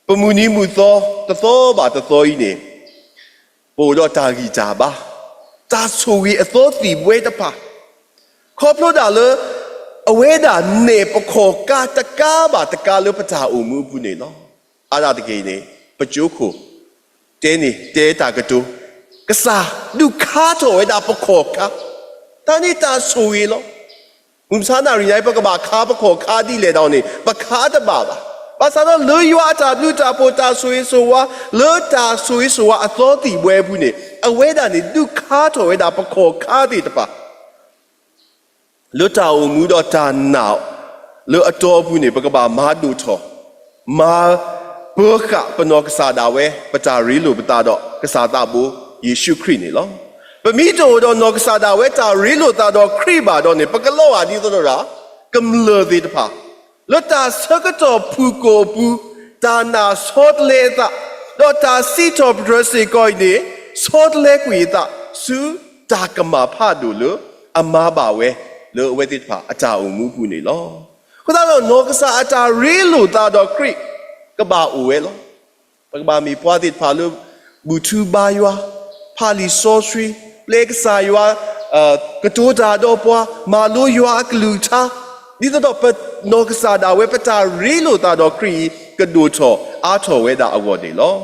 ပမုၢ်နံၤမုၢ်သီ တသီဘၣ်တသီအံၤန့ၣ်, ပအိၣ်ဒီးတၢ်ဂံၢ်တၢ်ဘါ, တၢ်ဆိၣ်ဂ့ၤအသီသံၣ်ဘှဲတဖၣ်, ခီဖျိဒၣ်လၢ အဝဲဒၣ်နဲၣ်ပခီၣ်ကါတကါဘၣ်တကါလၢပတၢ်အိၣ်မူအပူၤန့ၣ်လီၤ. အါဒၣ်တက့ၢ်န့ၣ် ပကၠိခိၣ် တဲန့ၣ်တဲတၢ်ကတိၤ, ကစၢ်ဒုးခါထီၣ်ဝဲဒၣ်ပခီၣ်ကါ, တၢ်န့ၣ်တၢ်ဆိၣ်ဂ့ၤလီၤ. မုၢ်မဆါနၣ်ရံၣ်ညါအံၤ ပကဘၣ်ခါပခီၣ်ကါဒ်လဲၣ်ဒီးန့ၣ် ပခါတဘၣ်ဘၣ်. ဘၣ်ဆၣ်ဒီးလၢယွၤအတၢ်ဘျုးတၢ်ဖှိၣ်တၢ်ဆိၣ်ဂ့ၤဆိၣ်ဝါ လၢတၢ်ဆိၣ်ဂ့ၤဆိၣ်ဝါအသီသံၣ်ဘှဲအပူၤန့ၣ် အဝဲဒၣ်န့ၣ် ဒုးခါထီၣ်ဝဲဒၣ်ပခီၣ်ကါသ့ၣ်တဖၣ် လၢတၢ်အိၣ်မူဒီးတၢ်နာ်လၢအတီအပူၤန့ၣ် ပကဘၣ်မၤဒိၣ်ထီၣ် မၤပၢဃာ်ပနီၢ်ကစၢ်ဒၣ်ဝဲ ပတၢ်ရ့လိာ်ပသးဒီးကစၢ်သးဘိယ့ၣ်ၡူးခရံာ်န့ၣ်လီၤ. ပမ့ၢ်တအိၣ်ဒီးနီၢ်ကစၢ်ဒၣ်ဝဲ တၢ်ရ့လိာ်သးဒီးခရံာ်ဘၣ်ဒီးန့ၣ် ပကလီၤဂာ်ဒ်သိးဒီး ကမျၢၢ်သ့ၣ်တဖၣ် လၢတၢ်ဆၢကတီၢ်ဖုၣ်ကိာ်အပူၤ တၢ်နာ်ဆီတလဲအသး ဒီးတၢ်စံးထီၣ်ပတြၢၤစ့ၢ်ကီးအံၤန့ၣ် ဆီတလဲကွံာ်အသး ဆူတၢ်ကမၣ်ဖးဒိၣ်လၢအမၤဘၣ်ဝဲ လၢအဝဲသ့ၣ်တဖၣ်အတၢ်အိၣ်မူပူၤန့ၣ်လီၤ. အဃိသတးဒီး နီၢ်ကစၢ်အတၢ်ရ့လိာ်သးဒီးခရံာ် ကဘၣ်အိၣ်ဝဲလီၤ. ပကဘၣ်မ့ၢ်ပှၤသ့ၣ်တဖၣ်လၢ ဘူၣ်ထူဘါယွၤ, ဖးလံာ်စီဆှံ, ပျဲကစၢ်ယွၤ, ကတိၤတၢ်ဒီးပှၤ, မၤလိယွၤအကလုၢ်ကထါ, ဒ်သိးဒီးပနီၢ်ကစၢ်ဒၣ်ဝဲ ပတၢ်ရ့လိာ်သးဒီးခရံာ်အံၤ ကဒိၣ်ထီၣ်အါထီၣ်ဝဲဒၣ်အဂီၢ်န့ၣ်လီၤ.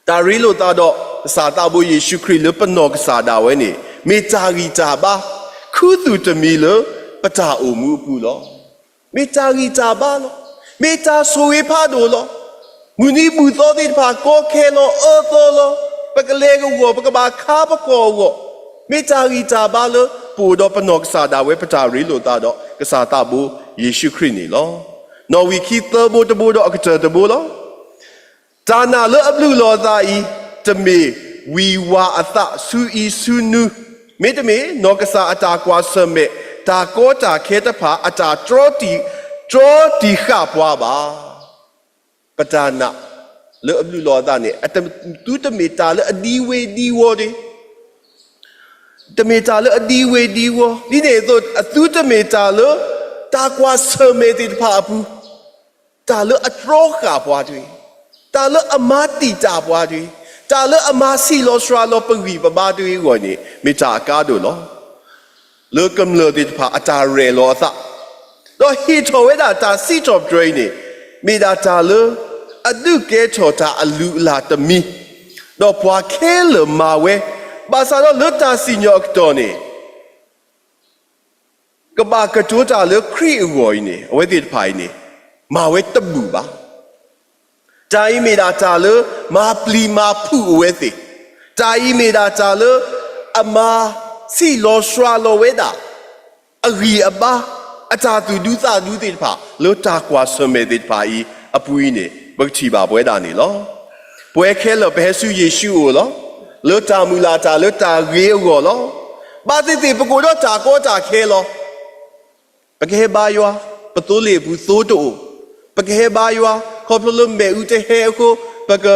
တၢ်ရ့လိာ်သးဒီးကစၢ်သးဘိယ့ၣ်ၡူးခရံာ်လၢပနီၢ်ကစၢ်ဒၣ်ဝဲန့ၣ် မ့ၢ်တၢ်ဂံၢ်တၢ်ဘါ ခူသူၣ်တမံၤလၢပတၢ်အိၣ်မူအပူၤလီၤ. မ့ၢ်တၢ်ဂံၢ်တၢ်ဘါလီၤ. မ့ၢ်တၢ်ဆိၣ်ဂ့ၤဖးဒိၣ်လီၤ. မုၢ်နံၤမုၢ်သီသ့ၣ်တဖၣ် ကီခဲလီၤအၢသီလီၤ. ပကလဲၤကဝီၤ ပကဘၣ်ခါပခီၣ်အဂီၢ်, မ့ၢ်တၢ်ဂံၢ်တၢ်ဘါလၢပအိၣ်ဒီးပနီၢ်ကစၢ်ဒၣ်ဝဲ ပတၢ်ရ့လိာ်သးဒီးကစၢ်သးဘိယ့ၣ်ၡူးခရံာ်န့ၣ်လီၤ. နီၣ်ဝံာ်ခံသၢဘိတဘိဒီးအကတၢၢ်တဘိလီၤ. တၢ်နာ်လၢအဘျုးလီၤအသးအံၤ တမ့ၢ်ဝံၤဝါအသးဆူအံၤဆူနုၤ, မ့တမ့ၢ် နီၢ်ကစၢ်အတၢ်ကွၢ်ဆၢၣ်မဲာ် တၢ်ကီတၢ်ခဲတဖၣ် အတၢ်တြီတံာ်ဃာ်ပှၤဘၣ်. ပတၢ်နာ်လၢအဘျုးလီၤအသးန့ၣ် သုတမ့ၢ်တၢ်လၢအဒံဝ့ၤဒံဝီၤတဂ့ၤ, တမ့ၢ်တၢ်လၢအဒံဝ့ၤဒံဝီၤ, ဒ်န့ၣ်အသိး သုတမ့ၢ်တၢ်လၢ တၢ်ကွၢ်ဆၢၣ်မဲာ်သ့ၣ်တဖၣ်အပူၤ တၢ်လၢအတြီဃာ်ပှၤတဂ့ၤ, တၢ်လၢအမၤတံာ်တာ်ပှၤတဂ့ၤ, တၢ်လၢအမၤဆံးလီၤစှၤလီၤပဂံၢ်ပဘါတဂ့ၤအဂီၢ်န့ၣ် မ့ၢ်တၢ်အကါဒိၣ်လီၤ. လၢကမျၢၢ်သ့ၣ်တဖၣ်အတၢ်ရဲၣ်လီၤအသး, ဒီးဟ့ၣ်ထီၣ်ဝဲဒၣ်တၢ်စံးထီၣ်ပတြၢၤအံၤန့ၣ် မ့ၢ်ဒၣ်တၢ်လၢ အဒုးကဲထီၣ်တၢ်အလုၢ်အလၢ်တမံၤ, ဒီးပှၤခဲလၢာ်မၤဝဲ, ဘၣ်ဆၣ်ဒီးလၢတၢ်စံၣ်ညီၣ်အကတီၢ်န့ၣ် ကဘၣ်ကတိၤတၢ်လၢခရံာ်အဂီၢ်အံၤန့ၣ် အဝဲသ့ၣ်တဖၣ်အံၤန့ၣ် မၤဝဲတဘူၣ်ဘၣ်. တၢ်အံၤမ့ၢ်ဒၣ်တၢ်လၢ မၤပျံၤမၤဖုးအဝဲသ့ၣ်, တၢ်အံၤမ့ၢ်ဒၣ်တၢ်လၢ အမၤဆံးလီၤစှၤလီၤဝဲဒၣ် အဂံၢ်အဘါ အတၢ်သူၣ်ဒူသးဒူသ့ၣ်တဖၣ် လၢတၢ်ကွၢ်ဆၢၣ်မဲာ်သ့ၣ်တဖၣ်အံၤအပူၤအံၤန့ၣ် ပကထံၣ်ဘၣ်ပဝဲဒၣ်န့ၣ်လီၤ. ပဝဲခဲလၢာ်ပဟဲဆူယ့ၣ်ၡူးအအိၣ်လီၤ. လၢတၢ်မုၢ်လၢ်တၢ်လၢတၢ်ဂ့ၤအဂီၢ်လီၤ. ဘၣ်သ့ၣ်သ့ၣ် ပကအိၣ်ဒီးတၢ်ကီတၢ်ခဲလီၤ. ပကဟဲဘါယွၤ, ပသိလ့ၣ်အပူၤသိတအိၣ်, ပကဟဲဘါယွၤ ခီဖျိလၢမဲာ်အူတဟဲအဃိ ပက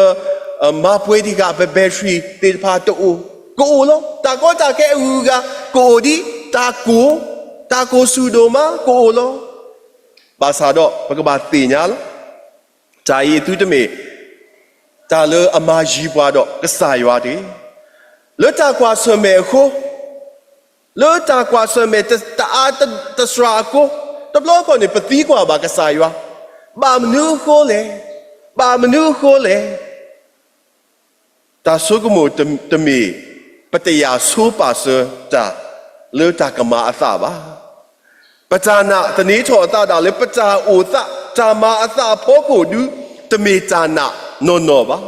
မၤပှဲၤတံၢ်ဃာ်ပ battery သ့ၣ်တဖၣ်တအိၣ်, ကအိၣ်လီၤ. တၢ်ကီတၢ်ခဲအဂုၤအဂၤ ကအိၣ်ဒ် တၢ်ကိၢ်, တၢ်ကိၢ်ဆူၣ်ဒိၣ်မး ကအိၣ်လီၤ. ဘၣ်ဆၣ်ဒီး ပကဘၣ်သ့ၣ်ညါလီၤ. တၢ်အံၤသုတမ့ၢ် တၢ်လၢအမၤယံၤပှၤဒီးကစၢ်ယွၤတဂ့ၤ. လၢတၢ်ကွၢ်ဆၢၣ်မဲာ်အဃိ, လၢတၢ်ကွၢ်ဆၢၣ်မဲာ်တအါတစှၤအဃိ, တဘျီဃီန့ၣ် ပသံကွၢ်ဘၣ်ကစၢ်ယွၤ, ဘၣ်မနုၤအဃိလဲၣ်, ဘၣ်မနုၤအဃိလဲၣ်. တၢ်ဆိကမိၣ်တမ့ၢ် ပတယာ်ဆိပာ်စၢၤတၢ်လၢတၢ်ကမၤအသးဘၣ်. ပတၢ်နာ်သန့ၤထီၣ်အသးဒၣ်လၢ ပတၢ်အိၣ်သး တၢ်မၤအသးအဖီခိၣ်ဒု တမ့ၢ်တၢ်နာ်နီၢ်နီၢ်ဘၣ်.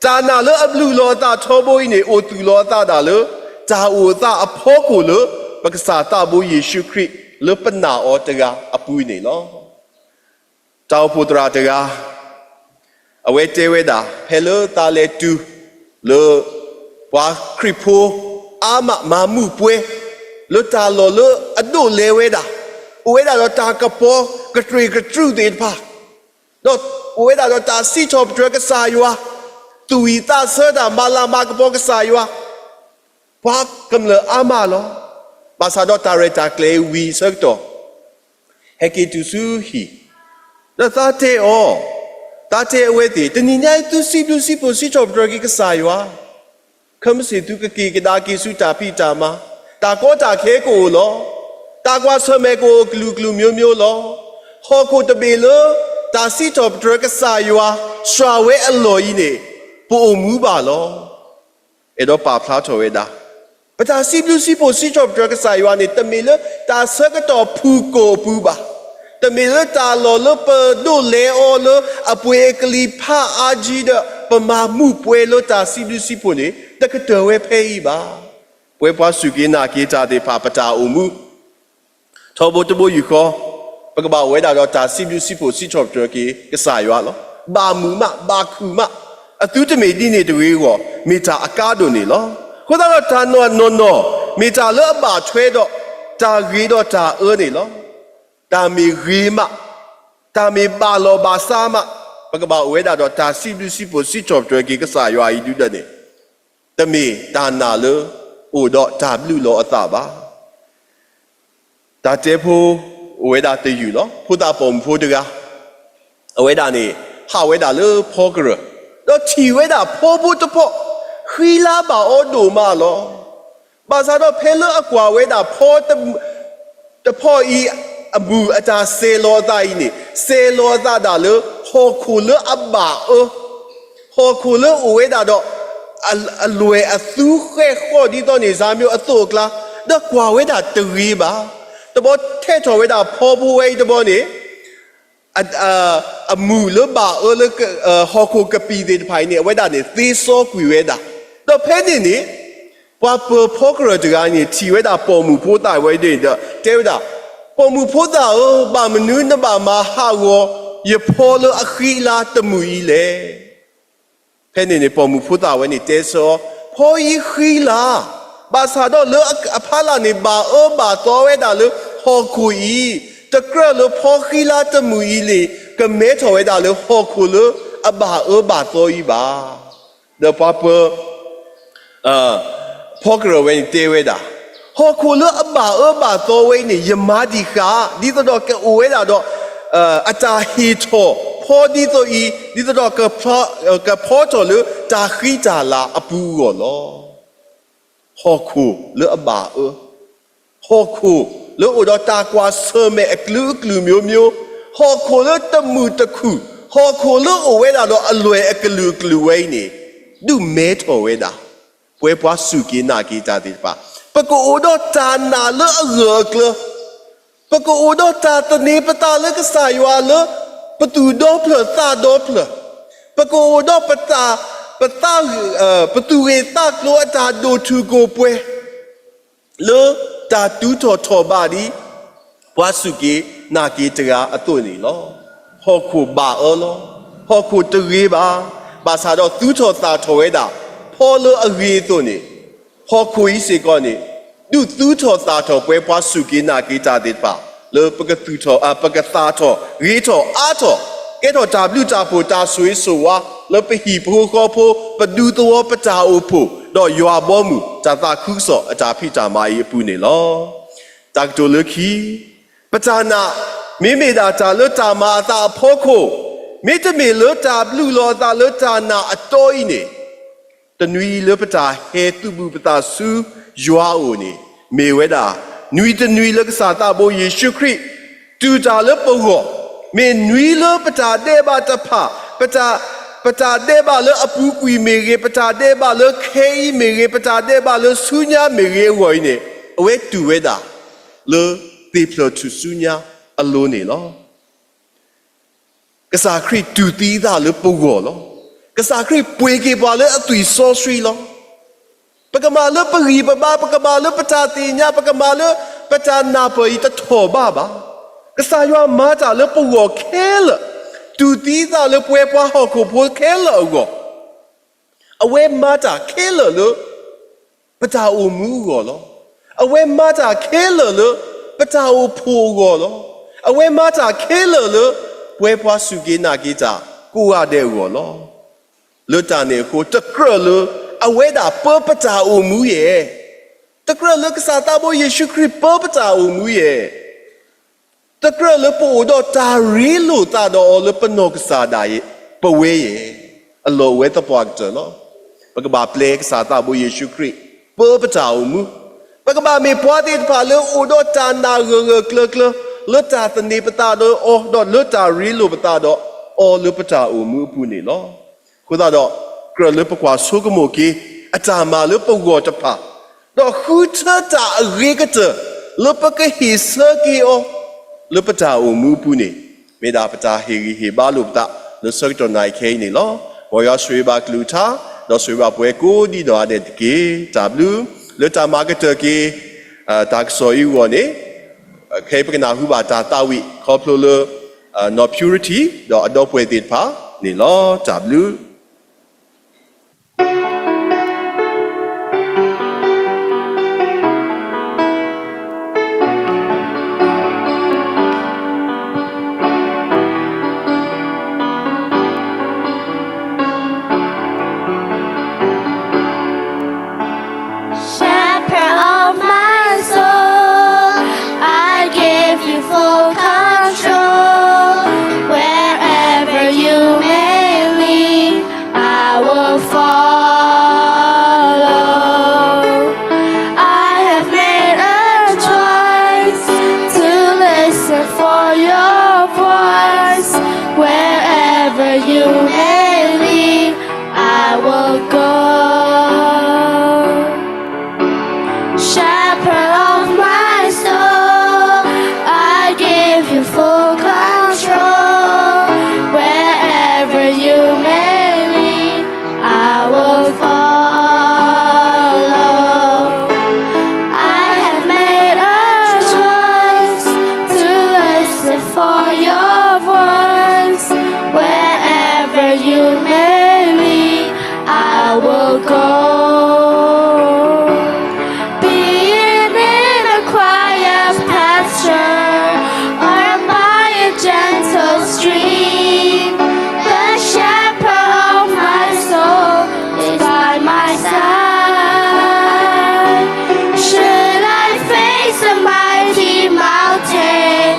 တၢ်နာ်လၢအဘျုးလီၤအသးထီဘိအံၤန့ၣ် အိၣ်သူၣ်လီၤအသးဒၣ်လၢ တၢ်အိၣ်အသးအဖီခိၣ်လၢ ပကစၢ်သးဘိယ့ၣ်ၡူးခရံာ် လၢပနာ်အီၤတဂၤအပူၤန့ၣ်လီၤ. တၢ်အိၣ်ဖှိၣ်သရၣ်တဂၤ အဝဲတဲဝဲဒၣ် ဖဲလၢသးလဲၤတုၤလၢ ပှၤခရံာ်ဖိအါမးမၤမုာ်ပှဲၤ လၢတၢ်လီၢ်လၢအဒိၣ်လဲၤဝဲဒၣ် အိၣ်ဝဲဒၣ်ဒီးတၢ်ကပီၤကတြူၢ်ကတြူၢ်သ့ၣ်တဖၣ်, ဒီးအိၣ်ဝဲဒၣ်ဒီးတၢ်စံးထီၣ်ပတြၢၤကစၢ်ယွၤ, သူၣ်ဝံၣ်သးဆၢတၢ်မၤလၤမၤကပီၤကစၢ်ယွၤ, ပှၤကမျၢၢ်အါမးလီၤ. ဘၣ်ဆၣ်ဒီးတၢ်ရဲၣ်တၢ်ကျဲၤဝံၤအဆၢကတီၢ် ဟဲက့ၤတုၤဆူဟံၣ်, ဒီးသးတဲအီၤ, သးတဲအဝဲသ့ၣ်, တနံၤညါအံၤ သုစံးဘျုးစံးဖှိၣ်စံးထီၣ်ပတြၢၤက့ၤကစၢ်ယွၤ, ခဲမုၢ်ဆ့ၣ်သုကက့ၤကဒါက့ၤဆူတၢ်ဖံးတၢ်မၤ, တၢ်ကီတၢ်ခဲကအိၣ်လီၤ. တၢ်ကွၢ်ဆၢၣ်မဲာ်ကအိၣ်ကလုာ်ကလုာ်မျိုးမျိုးလီၤ. ဟီၣ်ခိၣ်တဘ့ၣ်လၢ တၢ်စံးထီၣ်ပတြၢၤကစၢ်ယွၤ စှၤဝဲအလီၢ်အံၤန့ၣ် ပအိၣ်မူဘၣ်လီၤ. အဲၣ်ဒိးပာ်ဖျါထီၣ်ဝဲဒၣ် ပတၢ်စံးဘျုးစံးဖှိၣ်စံးထီၣ်ပတြၢၤကစၢ်ယွၤန့ၣ် တမ့ၢ်လၢတၢ်ဆၢကတီၢ်ဖုၣ်ကိာ်အပူၤဘၣ်. တမ့ၢ်လၢတၢ်လီၢ်လၢပဒိးလဲအီၤလၢအပှ့ၤအကလံၤဖးအါကံဒီး ပမၤမူးပှဲၤလၢတၢ်စံးဘျုးစံးဖှိၣ်န့ၣ် တကတၢၢ်ဝဲဖဲအံၤဘၣ်. ပဝဲပှၤစူၢ်က့ၤနာ်က့ၤတၢ်သ့ၣ်တဖၣ် ပတၢ်အိၣ်မူ ထီဘိတဘိယူၢ်ဃီ, ပကဘၣ်အိၣ်ဝဲဒၣ်ဒီးတၢ်စံးဘျုးစံးဖှိၣ်စံးထီၣ်ပတြၢၤက့ၤကစၢ်ယွၤလီၤ. ဘၣ်မုာ်မး, ဘၣ်ခုၣ်မး, အသုတမ့ၢ်ဒ်န့ၣ်တဂ့ၤအဂီၢ် မ့ၢ်တၢ်အကါဒိၣ်န့ၣ်လီၤ. အဃိသတးဒီးတၢ်နီၢ်နီၢ်နီၢ် မ့ၢ်တၢ်လၢအဘၣ်ထွဲဒီး တၢ်ဂ့ၤဒီးတၢ်အၢန့ၣ်လီၤ. တၢ်မ့ၢ်ဂ့ၤမး, တၢ်မ့ၢ်ဘၣ်လီၢ်ဘၣ်စးမး, ပကဘၣ်အိၣ်ဝဲဒၣ်ဒီးတၢ်စံးဘျုးစံးဖှိၣ်စံးထီၣ်ပတြၢၤက့ၤကစၢ်ယွၤအံၤဒုဒၢန့ၣ် တမ့ၢ်တၢ်နာ်လၢ အိၣ်ဒီးတၢ်ဘျုးလီၤအသးဘၣ်. တၢ်တဲဖိ အိၣ်ဝဲဒၣ်တယုၢ်လီၤ. ဖိသၣ်ပိာ်မုၣ်ဖိတဂၤ အဝဲဒၣ်န့ၣ် ဟးဝဲဒၣ်လၢဖီကရၢၢ်, ဒီးထံၣ်ဝဲဒၣ်ဖီဖိတဖီ, ဃံလၤဘၣ်အီၤဒိၣ်မးလီၤ. ဘၣ်ဆၣ်ဒီးဖဲလၢအကွၢ်ဝဲဒၣ်ဖီ တဖီအံၤအမုၢ်အတၢ်စဲၤလီၤအသးအံၤန့ၣ် စဲၤလီၤအသးဒၣ်လၢ ဟီၣ်ခိၣ်လၢအဘၣ်အၢ, ဟီၣ်ခိၣ်လၢအိၣ်ဝဲဒၣ်ဒီး အလွဲၢ်အသူဃဲၣ်ဃီၣ်ဒ်သိးန့ၣ် စၢ်မၠိအသိးအကျါ, ဒီးကွၢ်ဝဲဒၣ်တဂ့ၤဘၣ်. တဘျီထဲထီၣ်ဝဲဒၣ်ဖီဖိဝဲအံၤတဘျီန့ၣ် အမုၢ်လၢဘၣ်အၢလၢ ဟီၣ်ခိၣ်ကပံာ်သ့ၣ်တဖၣ်အံၤန့ၣ် အဝဲဒၣ်န့ၣ်သ့စီကွံာ်ဝဲဒၣ်. ဒီးဖဲန့ၣ်န့ၣ် ပှၤပၢၤဖီကရၢၢ်တဂၤန့ၣ် ထံၣ်ဝဲဒၣ်ပိာ်မုၣ်ဖိသၣ်ဝဲဒၣ်ဒီး တဲဝဲဒၣ်, ပိာ်မုၣ်ဖိသၣ်ဧၢ, ဘၣ်မနုၤနဘၣ်မၤဟးဂီၤ ယဖီလၢအဃံလၤတမုၢ်အံၤလဲၣ်. ဖဲန့ၣ်န့ၣ် ပိာ်မုၣ်ဖိသၣ်ဝဲန့ၣ်တဲဆၢအီၤ, ဖီအံၤဃံလၤ, ဘၣ်ဆၣ်ဒီးလၢအဖီလာ်န့ၣ် ဘၣ်အၢဘၣ်သီဝဲဒၣ်လၢဟီၣ်ခိၣ်အံၤ, တကြၢးလၢဖီဃံလၤတမုၢ်အံၤန့ၣ် ကမဲထီၣ်ဝဲဒၣ်လၢဟီၣ်ခိၣ်လၢအဘၣ်အၢဘၣ်သီအံၤဘၣ်. ဒီးပှၤပၢၤ ဖီကရၢၢ်ဝဲန့ၣ်တဲဝဲဒၣ်, ဟီၣ်ခိၣ်လၢအဘၣ်အၢဘၣ်သီဝဲအံၤန့ၣ် ယမၤတံၢ်ဃာ် ဒ်သိးဒီးကအိၣ်ဝဲဒၣ်ဒီး အတၢ်ဟ့ၣ်ထီၣ်ဖီဒ်သိးအံၤ, ဒ်သိးဒီး ကဖီထီၣ်လၢတၢ်ဃံတၢ်လၤအပူၤအဂီၢ်လီၤ. ဟီၣ်ခိၣ်လၢအဘၣ်အၢ, ဟီၣ်ခိၣ်လၢအိၣ်ဒီးတၢ်ကွၢ်ဆၢၣ်မဲာ်အကလုာ်ကလုာ်မျိုးမျိုး, ဟီၣ်ခိၣ်လၢတမုာ်တခုၣ်, ဟီၣ်ခိၣ်လၢအိၣ်ဝဲဒၣ်ဒီးအလွဲၢ်အကလုာ်ကလုာ်ဝဲအံၤန့ၣ် ဒုးမဲထီၣ်ဝဲဒၣ် ပဝဲပှၤစူၢ်က့ၤနာ်က့ၤတၢ်သ့ၣ်တဖၣ်, ပကအိၣ်ဒီးတၢ်နာ်လၢအဂၢၢ်အကျၢၤ, ပကအိၣ်ဒီးတၢ်သန့ၤပသးလၢကစၢ်ယွၤလၢ ပသူၣ်ဒီဖျၢၣ်သးဒီဖျၢၣ်, ပကအိၣ်ဒီးပသး, ပသး, ပသူၣ်ဂ့ၢ်သးကျိၤအတၢ်ဒိၣ်ထူၣ်ကိၢ်ပှဲၤ လၢတၢ်တုၤထီၣ်ထီၣ်ဘးဒ် ပှၤစူၢ်က့ၤနာ်က့ၤတဂၤအသိးန့ၣ်လီၤ. ဟီၣ်ခိၣ်ဘၣ်အၢလီၤ. ဟီၣ်ခိၣ်တဂ့ၤဘၣ်. ဘၣ်ဆၣ်ဒီးသူၣ်ထီၣ်သၣ်ထီၣ်ဝဲဒၣ် ဖီလၢအဂ့ၤအသိးန့ၣ်, ဟီၣ်ခိၣ်အံၤစ့ၢ်ကီးန့ၣ် ဒုးသူၣ်ထီၣ်သၣ်ထီၣ်ပဝဲပှၤစူၢ်က့ၤနာ်က့ၤတၢ်သ့ၣ်တဖၣ် လၢပကသူၣ်ထီၣ်, ပကသၣ်ထီၣ်ဂ့ၤထီၣ်အါထီၣ်, ကဲထီၣ်တၢ်ဘျုးတၢ်ဖှိၣ်တၢ်ဆိၣ်ဂ့ၤဆိၣ်ဝါ လၢပဟံၣ်ဖိဃီဖိ, ပဒူသဝီပတၢ်အိၣ်ဖှိၣ်, ဒီးယွၤဘီမုၢ်တၢ်သးခုကစီၣ်အတၢ်ဖံးတၢ်မၤအံၤအပူၤန့ၣ်လီၤ. တၢ်ကတိၤလၢခံ, ပတၢ်နာ် မ့မ့ၢ်ဒၣ်တၢ်လၢတၢ်မၤအသးအဖီခိၣ်, မ့တမ့ၢ်လၢတၢ်ဘျုးလီၤအသးလၢတၢ်နာ်အတီအံၤန့ၣ်, တနွံလၢပတၢ်ဟဲသုးဘူးပသးဆူယွၤအအိၣ်န့ၣ် မ့ၢ်ဝဲဒၣ် နွံတနွံလၢကစၢ်သးဘိယ့ၣ်ၡူးခရံာ် တူၢ်တၢ်လၢပဂီၢ်, မ့ၢ်နွံလၢပတၢ်ဒဲးဘးတဖၣ်, ပတၢ်, ပတၢ်ဒဲးဘးလၢအပူၤကွံာ်မ့ၢ်ဂ့ၤ, ပတၢ်ဒဲးဘးလၢခဲအံၤမ့ၢ်ဂ့ၤ, ပတၢ်ဒဲးဘးလၢဆူညါမ့ၢ်ဂ့ၤအဂီၢ်အံၤန့ၣ်, အဝဲတူၢ်ဝဲဒၣ် လၢသ့ၣ်ဖျၢၣ်ထူၣ်ဆူညါအလိၤန့ၣ်လီၤ. ကစၢ်ခရံာ်တူၢ်သံအသးလၢပဂီၢ်လီၤ. ကစၢ်ခရံာ်ပှ့ၤက့ၤပှၤလၢအသွံၣ်စီဆှံလီၤ. ပကမၤလၢပဂံၢ်ပဘါ, ပကမၤလၢပတၢ်သ့ၣ်ညါ, ပကမၤလၢပတၢ်နၢ်ပၢၢ်အံၤတထီၣ်ဘးဘၣ်. ကစၢ်ယွၤမၤတၢ်လၢပဂီၢ်ခဲလၢာ်, တူၢ်သံအသးလၢပဝဲပှၤဟီၣ်ခိၣ်ဖိခဲလၢာ်အဂီၢ်, အဝဲမၤတၢ်ခဲလၢာ်လၢ ပတၢ်အိၣ်မူအဂီၢ်လီၤ. အဝဲမၤတၢ်ခဲလၢာ်လၢ ပတၢ်အိၣ်ဖှိၣ်အဂီၢ်လီၤ. အဝဲမၤတၢ်ခဲလၢာ်လၢ ပဝဲပှၤစူၢ်က့ၤနာ်က့ၤတၢ်ကိးဂၤဒဲးအဂီၢ်လီၤ. လၢတၢ်န့ၣ်အဃိ တကြၢးလၢ အဝဲဒၣ်ပၢပတၢ်အိၣ်မူယဲၢ်, တကြၢးလၢကစၢ်သးဘိယ့ၣ်ၡူးခရံာ်ပၢပတၢ်အိၣ်မူယဲၢ် တကြၢးလၢပအိၣ်ဒီးတၢ်ရ့လိာ်သးဒီးအီၤလၢပနီၢ်ကစၢ်ဒၣ်ယဲ ပဝဲယဲၢ်, အလီၢ်အိၣ်ဝဲသပှၢ်ကတၢၢ်လီၤ. ပကဘၣ်ပျဲကစၢ်သးဘိယ့ၣ်ၡူးခရံာ် ပၢပတၢ်အိၣ်မူ, ပကဘၣ်မ့ၢ်ပှၤသ့ၣ်တဖၣ်လၢအိၣ်ဒီးတၢ်နာ်ဂၢၢ်ဂၢၢ်ကျၢၤကျၢၤ လၢတၢ်သန့ၤပသးဒီးအီၤ ဒီးလၢတၢ်ရ့လိာ်ပသးဒီးအီၤလၢပတၢ်အိၣ်မူအပူၤန့ၣ်လီၤ. အဃိသတးဒီး ကြၢးလၢပကွၢ်ဆိကမိၣ်က့ၤ အတၢ်မၤလၢပဂီၢ်တဖၣ်, ဒီးဃုထၢတၢ်အဂ့ၤကတၢၢ် လၢပကဟ့ၣ်ဆၢက့ၤအီၤ လၢပတၢ်အိၣ်မူအပူၤန့ၣ် မ့ၢ်ဒၣ်ပတၢ်ဟ့ၣ်ဂံၢ်ဟ့ၣ်ဘါလိာ်ပသး လၢဆၢကတီၢ်နၣ်ရံၣ်ခဲအံၤန့ၣ်လီၤ. မ်ယွၤဆိၣ်ဂ့ၤဘၣ်ကလုၢ်ကထါ ဒီးဆိၣ်ဂ့ၤဘၣ်ပှၤကိးဒံနီၢ်ဂၤဒဲးတက့ၢ်. တၢ်ဘျုး လၢတၢ်မၤကတၢၢ်က့ၤ တၢ်ကစီၣ်အံၤအဂီၢ်န့ၣ် ခဲအံၤပကနၢ်ဟူဘၣ်တၢ်သးဝံၣ်ခီဖျိလၢ နီၢ် Purity ဒီးအဒီပုၢ်ဝဲၢ်သ့ၣ်တဖၣ်န့ၣ်လီၤ. တၢ်ဘျုး Shepherd of my soul, I give you full control. Wherever you may lead, I will follow. I have made a choice to listen for your voice. Wherever you may lead, I will go. Shepherd of my soul, I give you full control. Wherever you may lead, I will follow. I have made a choice to listen for your voice. Wherever you may lead, I will go. Be it in a quiet pasture or by a gentle stream, the shepherd of my soul is by my side. Should I face a mighty mountain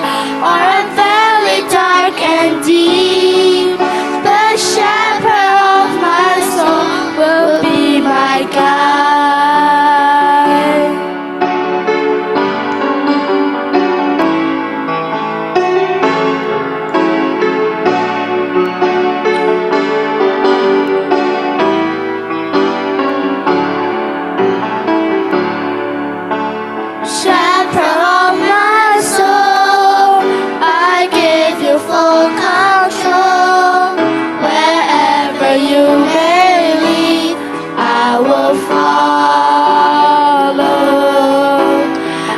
or a valley dark and deep, the shepherd of my soul will be my guide. Shepherd of my soul, I give you full control. Wherever you may lead, I will follow.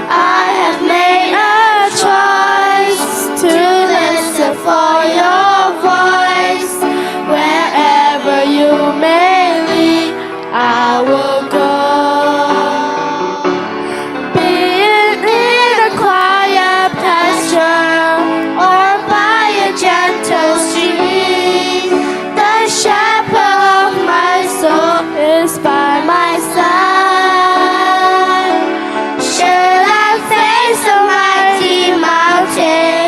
I have made a choice to listen for your voice. Wherever you may lead, I will go. Be it in a quiet pasture or by a gentle stream, the shepherd of my soul is by my side. Should I face a mighty mountain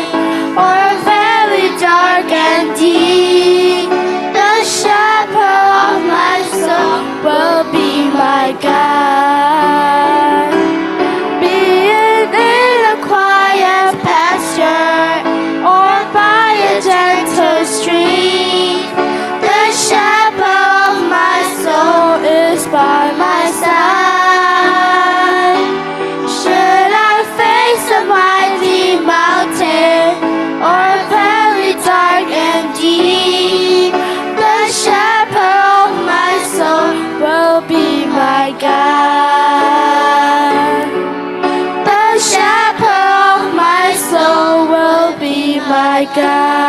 or a valley dark and deep, the shepherd of my soul will be my guide. Be it in a quiet pasture or by a gentle stream, the shepherd of my soul is by my side. Should I face a mighty mountain or a valley dark and deep, the shepherd of my soul will be my guide. The shepherd of my soul will be my guide.